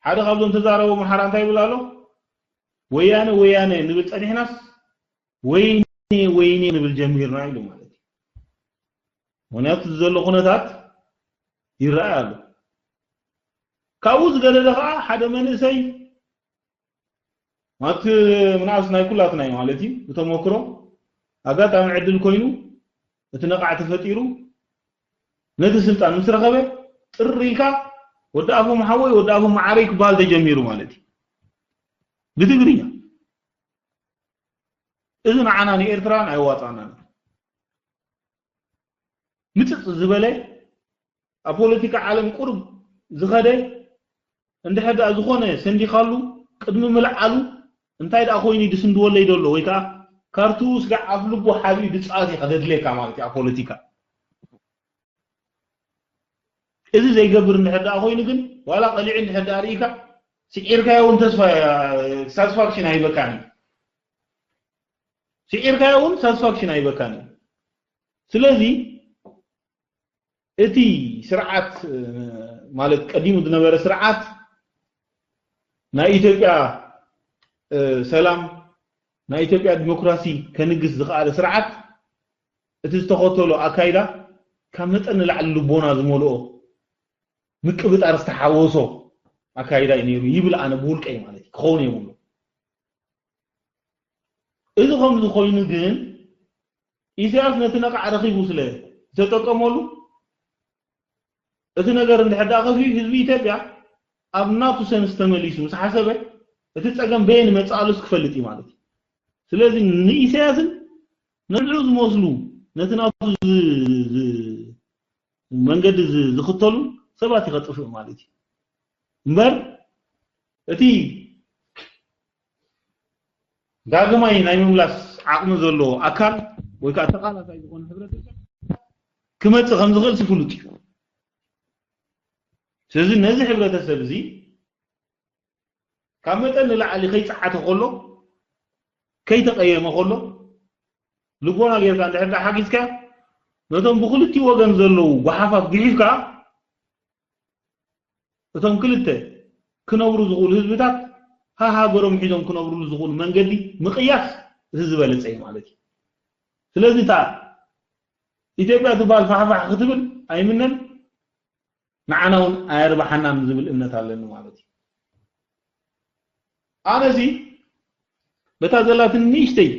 ሓደ ካብዞም ተዛረቦ መሓራ እንታይ ይብል ኣሎ? ወያነ ወያነ ንብል ጸኒሕናስ ወይኔ ወይኔ ንብል ጀሚርና ኢሉ ማለት እዩ። ምክንያቱ ዘሎ ኩነታት ይረኣይ ኣሎ። ካብኡ ዝገደደ ከዓ ሓደ መንእሰይ ማለት ምናስ ናይ ኩላትና እዩ ማለት እዩ። ብተመክሮ ኣጋጣሚ ዕድል ኮይኑ እቲ ነቃዕ ተፈጢሩ ነቲ ስልጣን ምስ ረኸበ ጥር ኢልካ ወዲ ኣፎም ሓወይ ወዲ ኣፎም መዓረይ ክበሃል ተጀሚሩ ማለት እዩ ብትግርኛ። እዚ ንዓና ንኤርትራን ኣይዋፃናን። ምፅፅ ዝበለ ኣብ ፖለቲካ ዓለም ቁሩብ ዝኸደ እንድሕር ደኣ ዝኾነ ሰንዲኻሉ ቅድሚ ምልዓሉ እንታይ ደኣ ኮይኑ ድስንድወለይ ደሎ ወይ ከዓ ካርቱ ስጋዕ ኣፍ ልቡ ሓቢኡ ድፃወት ኢኻ ደድልየካ ማለት እዩ ኣብ ፖለቲካ። እዚ ዘይገብር እንድሕር ደኣ ኮይኑ ግን ዋላ ቀሊዑ እንድሕር ደኣ ርኢካ ስዒርካዮ እውን ተስፋ ሳትስፋክሽን ኣይበካን እዩ። ስዒርካዮ እውን ሳትስፋክሽን ኣይበካን እዩ። ስለዚ እቲ ስርዓት ማለት ቀዲሙ ዝነበረ ስርዓት ናይ ኢትዮጵያ ሰላም ናይ ኢትዮጵያ ዲሞክራሲ ከንግስ ዝኸኣለ ስርዓት እቲ ዝተኸተሎ ኣካይዳ ካብ መጠን ንላዕሊ ልቦና ዝመልኦ ምቅብጣር ዝተሓወሶ ኣካይዳ እዩ ነይሩ ይብል ኣነ ብውልቀይ ማለት እዩ ክኸውን የብሉ። እዚ ከምዚ ኮይኑ ግን ኢሳያስ ነቲ ነቃዕ ረኺቡ ስለ ዝተጠቀመሉ እቲ ነገር እንድሕር ደኣ ከፊኡ ህዝቢ ኢትዮጵያ ኣብ ናቱ ሰንስ ተመሊሱ ምስ ሓሰበ እቲ ፀገም በየን መፅኣሉስ ክፈልጥ እዩ ማለት እዩ። ስለዚ ንኢሳያስን ንዕኡ ዝመስሉ ነቲ ናቱ መንገዲ ዝኽተሉ ሰባት እዩ ከጥፍእ ማለት እዩ። እምበር እቲ ዳግማይ ናይ ምምላስ ዓቕሚ ዘለዎ ኣካል ወይ ከዓ ተቓላሳይ ዝኾነ ሕብረተሰብ ክመፅእ ከም ዝኽእል ፍሉጥ እዩ። ስለዚ ነዚ ሕብረተሰብ እዚ ካብ መጠን ንላዕሊ ከይፀዓተ ከሎ ከይተቐየመ ከሎ ልቦና ጌርካ እንድሕር ሓጊዝካ ነቶም ብክልቲኡ ወገን ዘለዉ ጓሓፋት ግሒፍካ እቶም ክልተ ክነብሩ ዝኽእሉ ህዝብታት ሃሃገሮም ሒዞም ክነብሩሉ ዝኽእሉ መንገዲ ምቕያስ እቲ ዝበለፀ እዩ ማለት እዩ። ስለዚ እታ ኢትዮጵያ ትበሃል ፋሕፋሕ ክትብል ኣይምነን፣ ንዓና እውን ኣየርባሓናን ዝብል እምነት ኣለኒ ማለት እዩ። ኣነ እዚ በታ ዘላትን ንእሽተይ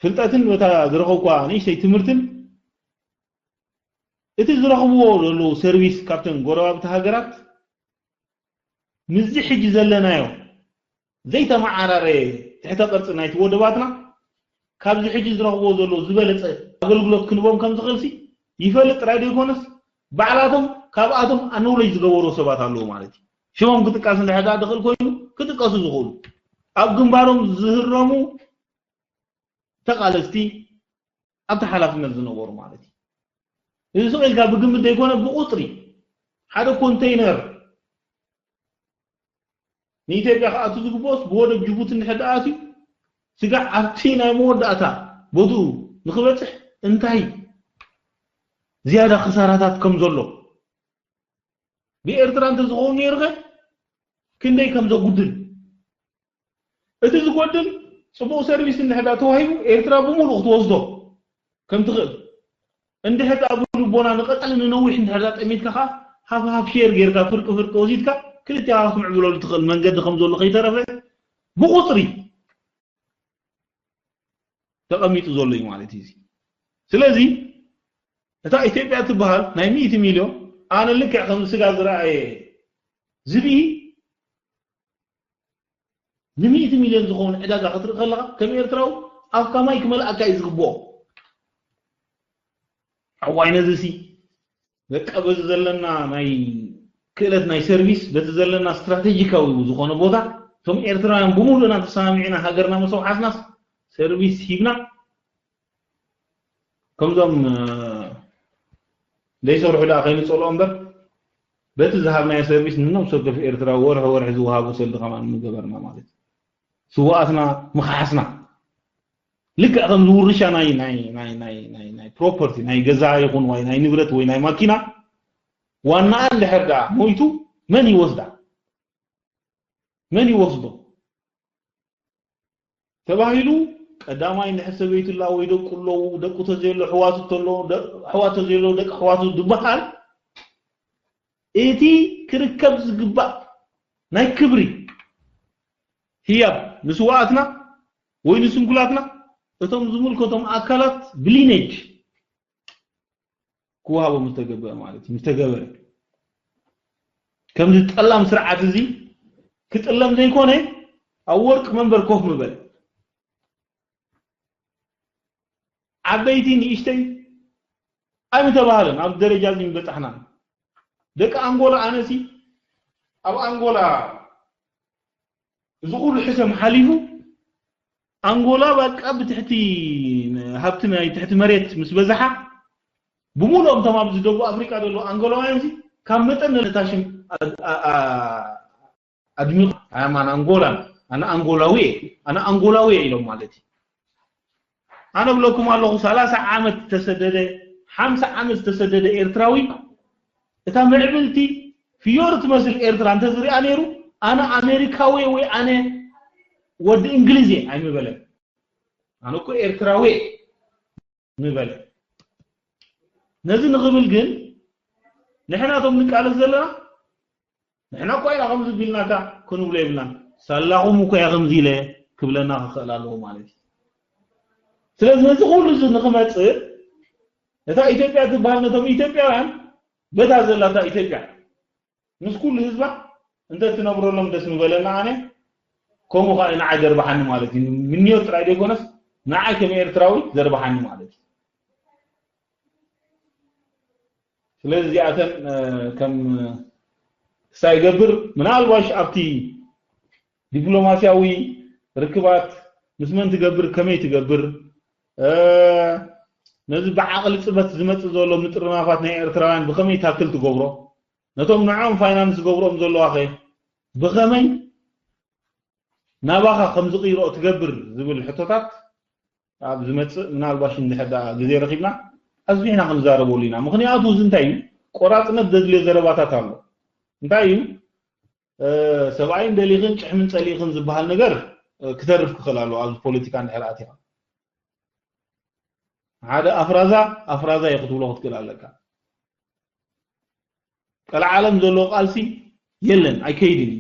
ፍልጠትን በታ ዝረኸብኳ ንእሽተይ ትምህርትን እቲ ዝረኽብዎ ዘለዉ ሰርቪስ ካብተን ጎረባብቲ ሃገራት ምስዚ ሕጂ ዘለናዮ ዘይተመዓራረየ ትሕተ ቅርፂ ናይቲ ወደባትና ካብዚ ሕጂ ዝረኽብዎ ዘለዉ ዝበለፀ ኣገልግሎት ክንቦም ከም ዝኽእልሲ ይፈልጥ ጥራይ ዘይኮነስ ባዕላቶም ካብኣቶም ኣኖውለጅ ዝገበርዎ ሰባት ኣለዉ ማለት እዩ። ሽሞም ክጥቀስ እንድሕር ደኣ ድኽእል ኮይኑ ክጥቀሱ ዝኽእሉ ኣብ ግንባሮም ዝህረሙ ተቓለስቲ ኣብቲ ሓላፍነት ዝነበሩ ማለት እዩ። እዚ ስቕ ኢልካ ብግምት ዘይኮነ ብቁፅሪ ሓደ ኮንተይነር ንኢትዮጵያ ክኣቱ ዝግብኦስ ብወደብ ጅቡቲ እንድሕር ደኣ ኣትዩ ስጋዕ ኣብቲ ናይ መወዳእታ ቦትኡ ንክበፅሕ እንታይ ዝያዳ ክሳራታት ከም ዘሎ ብኤርትራ እንተዝኸውን ነይሩ ኸ ክንደይ ከም ዘጉድል እቲ ዝጎድል ጽቡቕ ሰርቪስ እንድሕር ደኣ ተዋሂቡ ኤርትራ ብምሉእ ክትወስዶ ከም ትኽእል እንድሕር ደኣ ብልቦና ንቐጻሊ ንነዊሕ እንድሕር ደኣ ጠሚትካ ኸኣ ሃፍ ሃፍ ሼር ጌርካ ፍርቂ ፍርቂ ወሲድካ ክልቲኻ ክትምዕብለሉ ትኽእል መንገዲ ከም ዘሎ ከይተረፈ ብቑጽሪ ተቐሚጡ ዘሎ እዩ ማለት እዩ። ስለዚ እታ ኢትዮጵያ ትበሃል ናይ ሚእቲ ሚልዮን ኣነ ልክዕ ከም ስጋ ዝረኣየ ዝብኢ ንሚእቲ ሚልዮን ዝኸውን ዕዳጋ ክትርኢ ከለኻ ከም ኤርትራዊ ኣፍካ ማይ ክመልኣካ እዩ ዝግብኦ። ኣዋይ ነዚ ሲ በቃ በዚ ዘለና ናይ ክእለት ናይ ሰርቪስ በቲ ዘለና ስትራቴጂካዊ ዝኾነ ቦታ እቶም ኤርትራውያን ብምሉእና ተሰማሚዕና ሃገርና ምስ ኣውሓስናስ ሰርቪስ ሂብና ከምዞም ዘይሰርሑ ደኣ ከይንጸልኦ እምበር በቲ ዝሃብናዮ ሰርቪስ ንነብሲ ወከፍ ኤርትራዊ ወርሒ ወርሒ ዝወሃቦ ሰልዲ ከማን ምገበርና ማለት እዩ። ስውኣትና ምኽሓስና ልክዕ ከም ዝውርሻ ናይ ናይ ናይ ናይ ናይ ናይ ፕሮፐርቲ ናይ ገዛ ይኹን ወይ ናይ ንብረት ወይ ናይ ማኪና ዋናኣ እንድሕር ደኣ ሞይቱ መን ይወስዳ መን ይወስዶ ተባሂሉ ቀዳማይ እንድሕር ሰበይቱ ኣላ ወይ ደቁ ኣለዉ ደቁ ተዘየሎ ኣሕዋቱ ተሎ ኣሕዋቱ ተዘየሎ ደቂ ኣሕዋቱ ዝበሃል እቲ ክርከብ ዝግባእ ናይ ክብሪ ህያብ ንስውኣትና ወይ ንስንኩላትና እቶም ዝምልከቶም ኣካላት ብሊነጅ ክወሃቦም ዝተገበአ ማለት እዩ ዝተገበረ ከምዚ ጠላም ስርዓት እዚ ክጥለም ዘይኮነ ኣብ ወርቂ መንበር ኮፍ ምበል ዓበይቲ ንእሽተይ ኣይምተባህለን ኣብ ደረጃ እዚ ምበጻሕናን ደቂ ኣንጎላ ኣነሲ ኣብ ኣንጎላ እዚ ኩሉ ሕሰም ሓሊፉ ኣንጎላ በቃ ብትሕቲ ሃብቲ ናይ ትሕቲ መሬት ምስ በዝሓ ብምሉኦም እቶም ኣብዚ ደቡብ ኣፍሪቃ ዘለዉ ኣንጎላውያን እዚ ካብ መጠን ንላዕሊ ሽም ኣድሚቑ ኣያማን ኣንጎላን ኣነ ኣንጎላዊ እየ ኣነ ኣንጎላዊ እየ ኢሎም ማለት እዩ ኣነ ብለኩም ኣለኹ ሰላሳ ዓመት ዝተሰደደ ሓምሳ ዓመት ዝተሰደደ ኤርትራዊ እታ ምዕብልቲ ፍዮሪ ትመስል ኤርትራ እንተዝሪኣ ነይሩ ኣነ ኣሜሪካዊ ወይ ኣነ ወዲ እንግሊዝ እየ ኣይምበለን ኣነ እኮ ኤርትራዊ እየ ምበለ ነዚ ንኽብል ግን ንሕና እቶም ንቃለስ ዘለና ንሕና እኳ ኢና ከምዚ ቢልናካ ክንብሎ የብልናን ሳላኹም እኮ እያ ከምዚ ኢለ ክብለና ክኽእል ኣለዎ ማለት እዩ ስለዚ ነዚ ኩሉ እዚ ንኽመፅእ እታ ኢትዮጵያ ትበሃል ነቶም ኢትዮጵያውያን በታ ዘላ እታ ኢትዮጵያ ምስ ኩሉ ህዝባ እንተ ትነብረሎም ደስ ምበለና ኣነ ከምኡ ከዓ ንዓይ ዘርብሓኒ ማለት እዩ ምንዮት ጥራይ ዘይኮነስ ንዓይ ከም ኤርትራዊ ዘርብሓኒ ማለት እዩ ስለዚ እዚኣተን ከም ክሳይ ገብር ምናልባሽ ኣብቲ ዲፕሎማስያዊ ርክባት ምስ መን ትገብር ከመይ ትገብር ነዚ ብዓቕሊ ጽበት ዝመጽእ ዘሎ ምጥርናፋት ናይ ኤርትራውያን ብኸመይ ታክል ትገብሮ ነቶም ንዕኦም ፋይናንስ ዝገብሮም ዘለዋ ኸ ብኸመይ ናባኻ ከም ዝቕይሮ ትገብር ዝብል ሕቶታት ኣብ ዝመጽእ ምናልባሽ እንድሕር ግዜ ረኺብና ኣዝቢሕና ክንዛረበሉ ኢና ምኽንያቱ እዚ እንታይ እዩ ቆራፅነት ዘድልዮ ዘረባታት ኣሎ እንታይ እዩ ሰብኣይን ደሊኽን ጭሕምን ፀሊእኽን ዝበሃል ነገር ክተርፍ ክኽእል ኣለዎ ኣብዚ ፖለቲካ እንድሕር ኣቲኻ ሓደ ኣፍራዛ ኣፍራዛ እዩ ክትብሎ ክትክእል ኣለካ ቀልዓለም ዘሎ ቃልሲ የለን ኣይከይድን እዩ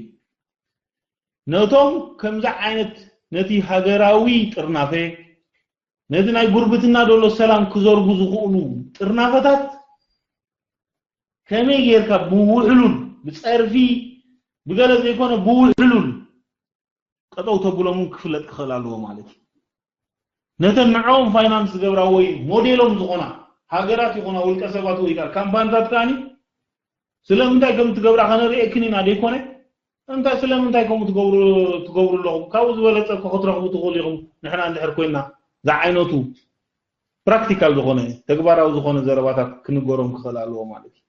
ነቶም ከምዚ ዓይነት ነቲ ሃገራዊ ጥርናፈ ነቲ ናይ ጉርብትና ዘሎ ሰላም ክዘርጉ ዝኽእሉ ጥርናፈታት ከመይ ጌርካ ብውሕሉል ብፀርፊ ብገለ ዘይኮነ ብውሕሉል ጠጠው ተብሎም እውን ክፍለጥ ክኽእል ኣለዎ ማለት እዩ። ነተን ንዕኦም ፋይናንስ ዝገብራ ወይ ሞዴሎም ዝኾና ሃገራት ይኹና ውልቀ ሰባት ወይ ከዓ ካምፓኒታት ከዓኒ ስለምንታይ ከም ትገብራ ከነርእየክን ኢና ደይኮነ እንታይ ስለምንታይ ከምኡ ትገብሩ ትገብሩ ኣለኹም ካብኡ ዝበለፀ እኮ ክትረኽቡ ትኽእሉ ኢኹም ንሕና እንድሕር ኮይና ዝዓይነቱ ፕራክቲካል ዝኾነ ተግባራዊ ዝኾነ ዘረባታት ክንገሮም ክኽእል ኣለዎ ማለት እዩ።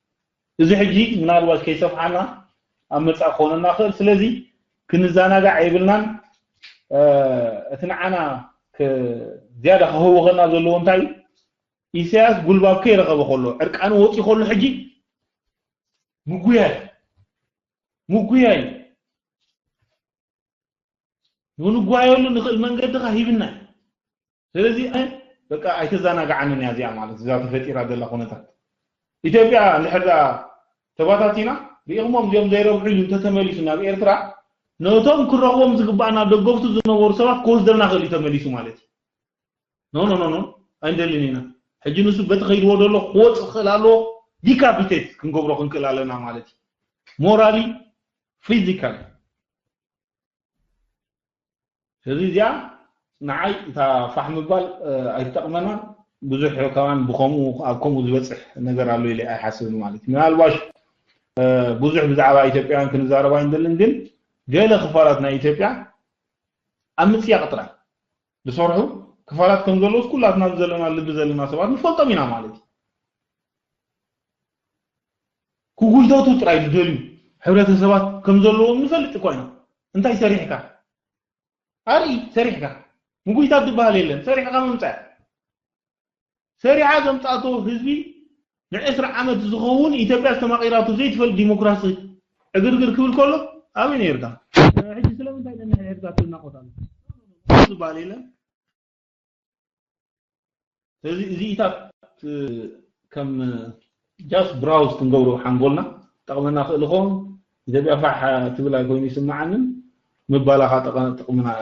እዚ ሕጂ ምናልባት ከይሰፍሓና ኣብ መጻእ ክኾነና ክእል ስለዚ ክንዘናጋዕ የብልናን እቲ ንዓና ዝያዳ ክህውኸና ዘለዎ እንታይ እዩ ኢሳያስ ጉልባብ ከይረኸበ ከሎ ዕርቃኑ ወፂ ከሎ ሕጂ ምጉያይ ምጉያይ ንንጓየሉ ንኽእል መንገዲ ካ ሂብና እዩ። ስለዚ በቃ ኣይተዘናግዓንን እያ እዚኣ ማለት እዛ ተፈጢራ ዘላ ኩነታት። ኢትዮጵያ እንድሕር ደኣ ተባታቲና ርኢኹሞም እዚኦም ዘይረብሑ ኢሉ እንተተመሊሱ ናብ ኤርትራ ነቶም ክረኽቦም ዝግባኣና ደገፍቱ ዝነበሩ ሰባት ክወስደልና ክእል እዩ ተመሊሱ ማለት እዩ። ኖ ኖ ኖ ኖ ኣይንደልን ኢና። ሕጂ ንሱ በቲ ከይድዎ ዘሎ ክወፅእ ክእል ኣለዎ ዲካፒቴት ክንገብሮ ክንክእል ኣለና ማለት እዩ። ሞራሊ ፊዚካሊ ስለዚ እዚኣ ንዓይ እታ ፋሕ ምባል ኣይትጠቕመናን። ብዙሕ ከማን ብከምኡ ኣብ ከምኡ ዝበፅሕ ነገር ኣሎ ኢለ ኣይሓስብን ማለት እዩ። ምናልባሽ ብዙሕ ብዛዕባ ኢትዮጵያውያን ክንዛረብ ኣይንደልን፣ ግን ገለ ክፋላት ናይ ኢትዮጵያ ኣብ ምፅያቕ ጥራይ ዝሰርሑ ክፋላት ከም ዘለውስ ኩላትና ዘለና ልቢ ዘለና ሰባት ንፈልጦም ኢና ማለት እዩ። ክጉይተቱ ጥራይ ዝደልዩ ሕብረተሰባት ከም ዘለዎም ንፈልጥ እኳ ኢና። እንታይ ሰሪሕካ? ኣርኢ ሰሪሕካ። ምጉይታት ዝበሃል የለን። ሰሪሕካ ምምፃእ። ሰሪሓ ዘምፃእቶ ህዝቢ ንዕስራ ዓመት ዝኸውን ኢትዮጵያ ዝተማቒራቶ ዘይትፈልጥ ዲሞክራሲ ዕግርግር ክብል ከሎ ኣበይ ነይርካ? ሕጂ ስለምንታይ ነንሕድሕድካ ትናቆት ኣሎ ዝበሃል የለን። ስለዚ እዚኢታት ከም just browse ክንገብሮ ሓንጎልና ጠቕመና ክእል ኸውን። ኢትዮጵያ ፋሕ ትብል ኣይኮይኑ ይስምዓንን ምባላኻ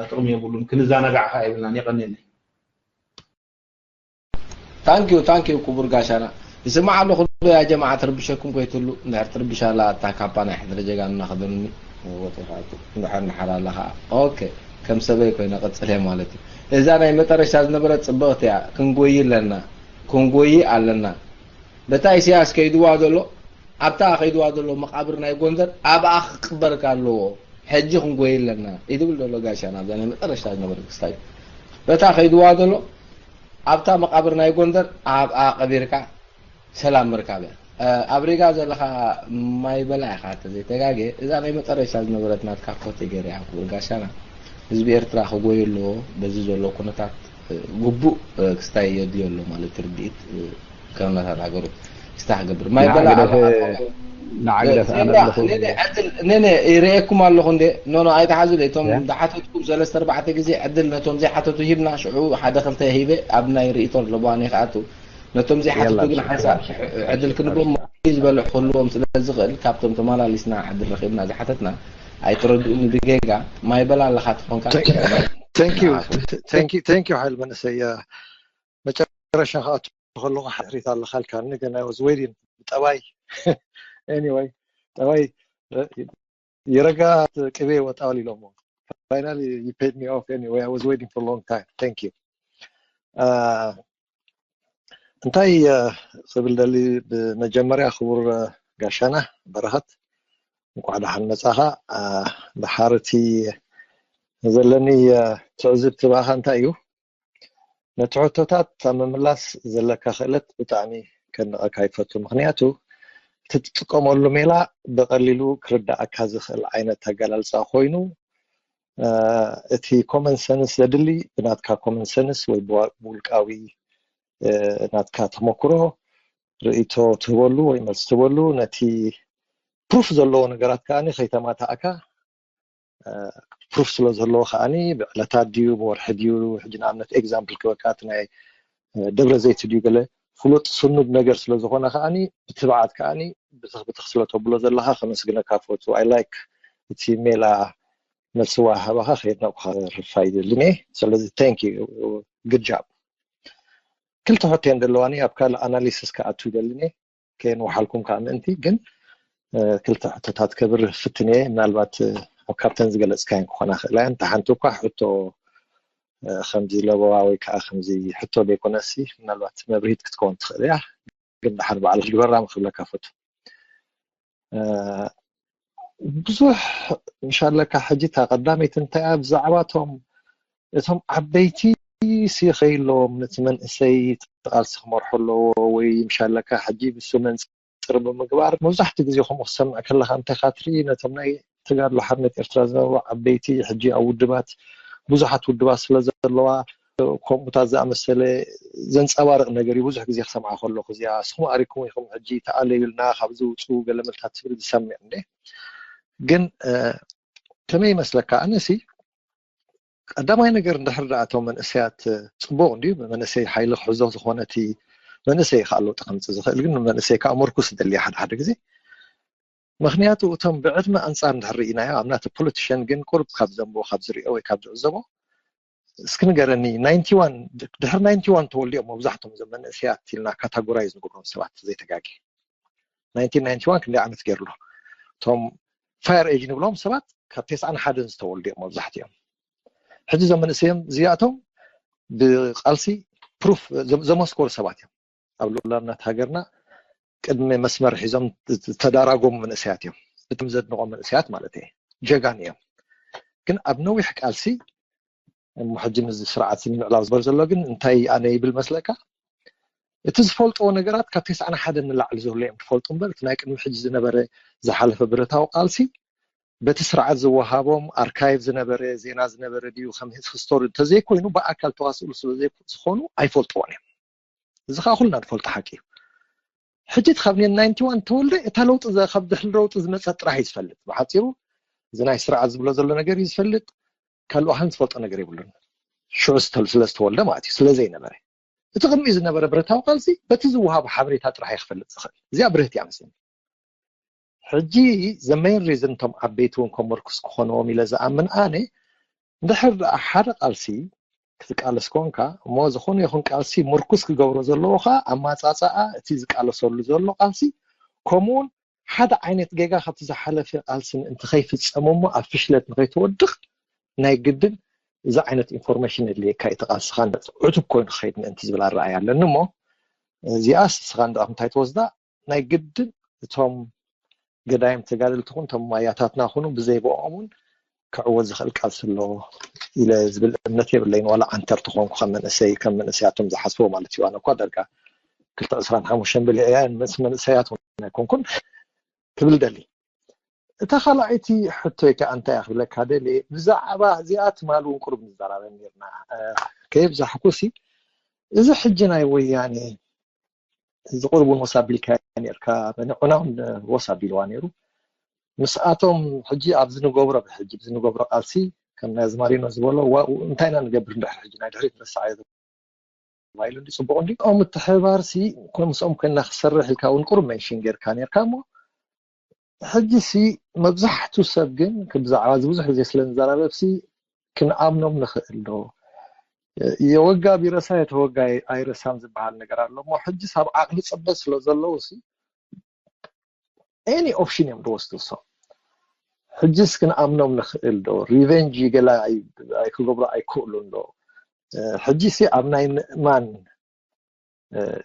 ጥቕሚ የብሉን። ክንዘናጋዕ ከዓ የብልናን። የቐንየለይ። ታንኪዩ ታንኪዩ ክቡር ጋሻና። ይስማዕ ኣለኹ ዶ ያ ጀማዓ? ትርብሸኩም ኮይትሉ እንድሕር ትርብሻ ኣላ ኣታ ካፓ ናይ ሕድሪ ጀጋኑና ክደኑኒ ወጢኻቱ እንድሕር እንድሓር ኣላ ከዓ ኦኬ ከም ሰበይ ኮይነ ቀፅለ ማለት እዩ። እዛ ናይ መጠረሻ ዝነበረት ፅብቕቲ እያ። ክንጎይ ኣለና ክንጎይ ኣለና። በታ ኢሳያስ ከይድዋ ዘሎ ኣብታ ከይድዋ ዘሎ መቃብር ናይ ጎንደር ኣብኣ ክቅበርካ ኣለዎ። ሕጂ ክንጎይ ኣለና ይድብል ዘሎ ጋሻና ኣብዛ ናይ መጠረሻ ዝነበረት ክስታይ በታ ከይድዋ ዘሎ ኣብታ መቃብር ናይ ጎንደር ኣብኣ ቀቢርካ ሰላም ምርካብ እያ። ኣብ ሪጋ ዘለኻ ማይ በላ ኢኻ ተዘይተጋጌ እዛ ናይ መጠረሻ ዝነበረት ናትካ ኮቴ ገይረ እያ ክቡር ጋሻና። ህዝቢ ኤርትራ ክጎይ ኣለዎ። በዚ ዘሎ ኩነታት ግቡእ ክስታይ የድልዮ ኣሎ ማለት ርድኢት ከም ናታት ሃገሩ ክስታይ ክገብር ማይ በላ ንዓገደፈ ንዓገደፈ ኣነ ኣለኹ ነነ ይርእየኩም ኣለኹ እንዴ ኖኖ ኣይተሓዙ እቶም ዝሓተትኩም ሰለስተ ኣርባዕተ ግዜ ዕድል ነቶም ዘይሓተቱ ሂብና ሽዑ ሓደ ክልተ ሂበ ኣብ ናይ ርእይቶ ኣለቦ ኣነ ክኣቱ ነቶም ዘይሓተቱ ግን ሓንሳብ ዕድል ክንቦም ዝበልሕ ክህልዎም ስለ ዝኽእል ካብቶም ተመላሊስና ዕድል ረኺብና ዝሓተትና ኣይትረድኡኒ ብጌጋ ማይ በላ ኣለኻ ትኾንካ Thank you. Thank you. Thank you. ሓይል መንእሰይ መጨረሻ ክኣቱ ከለኹ ሓሪት ኣለኻልካ ግን I was waiting ጠባይ anyway ጠባይ ይረጋ ቅቤ ወጣል ኢሎሞ finally you paid me off anyway I was waiting for a long time thank you እንታይ ክብል ደሊ ብመጀመርያ ክቡር ጋሻና በረኸት እንኳዕ ደሓን መጻኻ ድሓርቲ ዘለኒ ትዕዝብቲ ብኣኻ እንታይ እዩ ነቲ ሕቶታት ኣብ ምምላስ ዘለካ ክእለት ብጣዕሚ ከድንቐካ ይፈቱ ምክንያቱ እቲ ትጥቀመሉ ሜላ ብቐሊሉ ክርዳኣካ ዝኽእል ዓይነት ኣገላልፃ ኮይኑ እቲ common sense ዘድሊ ብናትካ common sense ወይ ብውልቃዊ ናትካ ተመክሮ ርእይቶ ትህበሉ ወይ መልሲ ትህበሉ ነቲ proof ዘለዎ ነገራት ከዓ ከይተማታእካ proof ስለ ዘለዎ ከዓ ብዕለታት ድዩ ብወርሒ ድዩ ሕጂ ንኣብነት example ክበካ እቲ ናይ ደብረ ዘይት ድዩ ገለ ፍሉጥ ስኑድ ነገር ስለ ዝኾነ ከዓ ብትብዓት ከዓ ብትኽ ብትኽ ስለ ተብሎ ዘለካ ከመስግነካ ፈቱ I like እቲ ሜላ መልሲ ዋሃባኻ ከየድነቕኩኻ ርፋ ይደልን እየ ስለዚ thank you good job ክልተ ሕቶ እየን ዘለዋኒ ኣብ ካልእ analysis ክኣቱ ይደልን እየ ከየንውሓልኩም ከዓ ምእንቲ ግን ክልተ ሕቶታት ከብር ፍትን እየ ምናልባት ኣብ ካብተን ዝገለፅካየን ክኾና ክእላ እየን እታ ሓንቲ እኳ ሕቶ ከምዚ ለበዋ ወይ ከዓ ከምዚ ሕቶ ዘይኮነሲ ምናልባት መብርሂት ክትከውን ትኽእል እያ ግን ድሓር ባዕልክ ግበራ ክብለካ ፈቱ ብዙሕ ምሽ ኣለካ ሕጂ እታ ቀዳመይቲ እንታይ እያ ብዛዕባ እቶም እቶም ዓበይቲ ሲ ከይለዎም ነቲ መንእሰይ ቃልሲ ክመርሑ ኣለዎ ወይ ምሽ ኣለካ ሕጂ ብሱ መንፅር ብምግባር መብዛሕትኡ ግዜ ከምኡ ክሰምዕ ከለካ እንታይ ካትርኢ ነቶም ናይ ተጋድሎ ሓርነት ኤርትራ ዝነበሩ ዓበይቲ ሕጂ ኣብ ውድባት ብዙሓት ውድባት ስለ ዘለዋ ከምኡታት ዝኣመሰለ ዘንፀባርቕ ነገር እዩ ብዙሕ ግዜ ክሰምዓ ከለኹ እዚኣ እስኹም ኣሪኩም ኢኹም ሕጂ ተኣለዩልና ካብዚ ውፅኡ ገለ መልታት ትብል ዝሰምዕ እንደ ግን ከመይ ይመስለካ ኣነሲ ቀዳማይ ነገር እንድሕር ደኣ እቶም መንእሰያት ፅቡቕ እንድዩ መንእሰይ ሓይሊ ክሕዞ ዝኾነ እቲ መንእሰይ ከዓ ለውጢ ከምፅእ ዝኽእል ግን መንእሰይ ከዓ ምርኩስ ደልየ ሓደ ሓደ ግዜ ምክንያቱ እቶም ብዕድመ ኣንፃር እንድሕር ርኢናዮ ኣብናተ ፖለቲሽን ግን ቁርብ ካብ ዘንብቦ ካብ ዝሪኦ ወይ ካብ ዝዕዘቦ እስኪ ንገረኒ ናይንቲ ዋን ድሕሪ ናይንቲ ዋን ተወልዲኦም መብዛሕቶም እዞም መንእሰያት ኢልና ካታጎራይዝ ንገብሮም ሰባት ዘይተጋጊ ናይንቲን ናይንቲ ዋን ክንደይ ዓመት ገይሩ ኣሎ እቶም ፋየር ኤጅ ንብሎም ሰባት ካብ ተስዓን ሓደን ዝተወልዱ እዮም መብዛሕትኦም ሕጂ እዞም መንእሰዮም እዚኣቶም ብቃልሲ ፕሩፍ ዘመስከሩ ሰባት እዮም። ኣብ ሉዓላውነት ሃገርና ቅድሚ መስመር ሒዞም ዝተዳራጎሙ መንእሰያት እዮም። ብጣዕሚ ዘድንቖም መንእሰያት ማለት እየ። ጀጋኑ እዮም። ግን ኣብ ነዊሕ ቃልሲ እሞ ሕጂ ምስዚ ስርዓት ምዕላው ዝበር ዘሎ ግን እንታይ ኣነ ይብል መስለካ? እቲ ዝፈልጥዎ ነገራት ካብ ተስዓን ሓደን ንላዕሊ ዘሎ እዮም ዝፈልጡ እምበር እቲ ናይ ቅድሚ ሕጂ ዝነበረ ዝሓለፈ ብረታዊ ቃልሲ በቲ ስርዓት ዝወሃቦም ኣርካይቭ ዝነበረ ዜና ዝነበረ ድዩ ከም ሂስቶሪ እንተዘይኮይኑ ብኣካል ተዋስእሉ ስለ ዝኾኑ ኣይፈልጥዎን እዮም። እዚ ከዓ ኩልና ንፈልጦ ሓቂ እዩ። ሕጂ እቲ ካብ ናይንቲ ዋን ተወልደ እታ ለውጢ ካብ ድሕሪ ለውጢ ዝመፀ ጥራሕ እዩ ዝፈልጥ። ብሓፂሩ እዚ ናይ ስርዓት ዝብሎ ዘሎ ነገር እዩ ዝፈልጥ። ካልእ ኣህን ዝፈልጦ ነገር የብሉን። ሽዑ ስለ ዝተወልደ ማለት እዩ ስለ ዘይነበረ እቲ ቅድሚኡ ዝነበረ ብረታዊ ቃልሲ በቲ ዝወሃቡ ሓበሬታ ጥራሕ እዩ ክፈልጥ ዝኽእል። እዚኣ ብርህቲ እያ መስለኒ። ሕጂ ዘመይን ሪዝን እቶም ዓበይቲ እውን ከመርኩስ ክኾንዎም ኢለ ዝኣምን ኣነ እንድሕር ደኣ ሓደ ቃልሲ ክትቃለስ ኮንካ እሞ ዝኾነ ይኹን ቃልሲ ምርኩስ ክገብሮ ዘለዎ ከዓ ኣማፃፅኣ እቲ ዝቃለሰሉ ዘሎ ቃልሲ ከምኡውን ሓደ ዓይነት ጌጋ ካብቲ ዝሓለፈ ቃልሲ ምእንቲ ከይፍፀም እሞ ኣብ ፍሽለት ንከይትወድቕ ናይ ግድን እዚ ዓይነት ኢንፎርሜሽን የድልየካ እቲ ቃልስኻ ዕቱብ ኮይኑ ክኸይድ ምእንቲ ዝብል ኣረኣያ ኣለኒ እሞ እዚኣ ስስኻ እንዳ እንታይ ትወስዳ ናይ ግድን እቶም ገዳይም ተጋደልቲ ኹን እቶም ማያታትና ኹኑ ብዘይ ብኦም እውን ክዕወት ዝኽእል ቃልሲ ኣሎ ኢለ ዝብል እምነት የብለይን ዋላ ዓንተር ተኾንኩ ከም መንእሰይ ከም መንእሰያቶም ዝሓስቦ ማለት እዩ ኣነ እኳ ደርጋ ክልተ ዕስራን ሓሙሽተን ብልዕ እያ ምስ መንእሰያት እውን ኣይኮንኩን ክብል ደሊ እታ ካልኣይቲ ሕቶይ ከዓ እንታይ እያ ክብለካ ደሊ ብዛዕባ እዚኣ ትማል እውን ቁሩብ ንዘራረብ ነርና ከየብዛሕኩ ሲ እዚ ሕጂ ናይ ወያኔ እዚ ቁሩብ እውን ወስ ኣቢልካ ነርካ ንዑና እውን ወስ ኣቢልዋ ነይሩ ምስኣቶም ሕጂ ኣብዚ ንገብሮ ብሕጂ ብዚ ንገብሮ ቃልሲ ከም ናይ ኣዝማሪኖ ዝበሎ እንታይ ኢና ንገብር እንድሕር ሕጂ ናይ ድሕሪት ንረስዓ ተባሂሉ እንዲ ፅቡቕ እንዲ ኦም ምትሕብባር ሲ ምስኦም ኮይና ክሰርሕ ኢልካ እውን ቁሩብ መንሽን ጌርካ ኔርካ እሞ ሕጂ ሲ መብዛሕቱ ሰብ ግን ብዛዕባ እዚ ብዙሕ ግዜ ስለ ንዘራረብ ሲ ክንኣምኖም ንኽእል ዶ የወጋ ቢረሳ የተወጋ ኣይረሳም ዝበሃል ነገር ኣሎ እሞ ሕጂ ሳብ ዓቕሊ ፅበት ስለ ዘለዉ ሲ any option እዮም ዝወስዱ እሶም ሕጅስ ክንኣምኖም ንኽእል ዶ revenge ገላ ክገብሩ ኣይክእሉን ዶ ሕጂ ሲ ኣብ ናይ ምእማን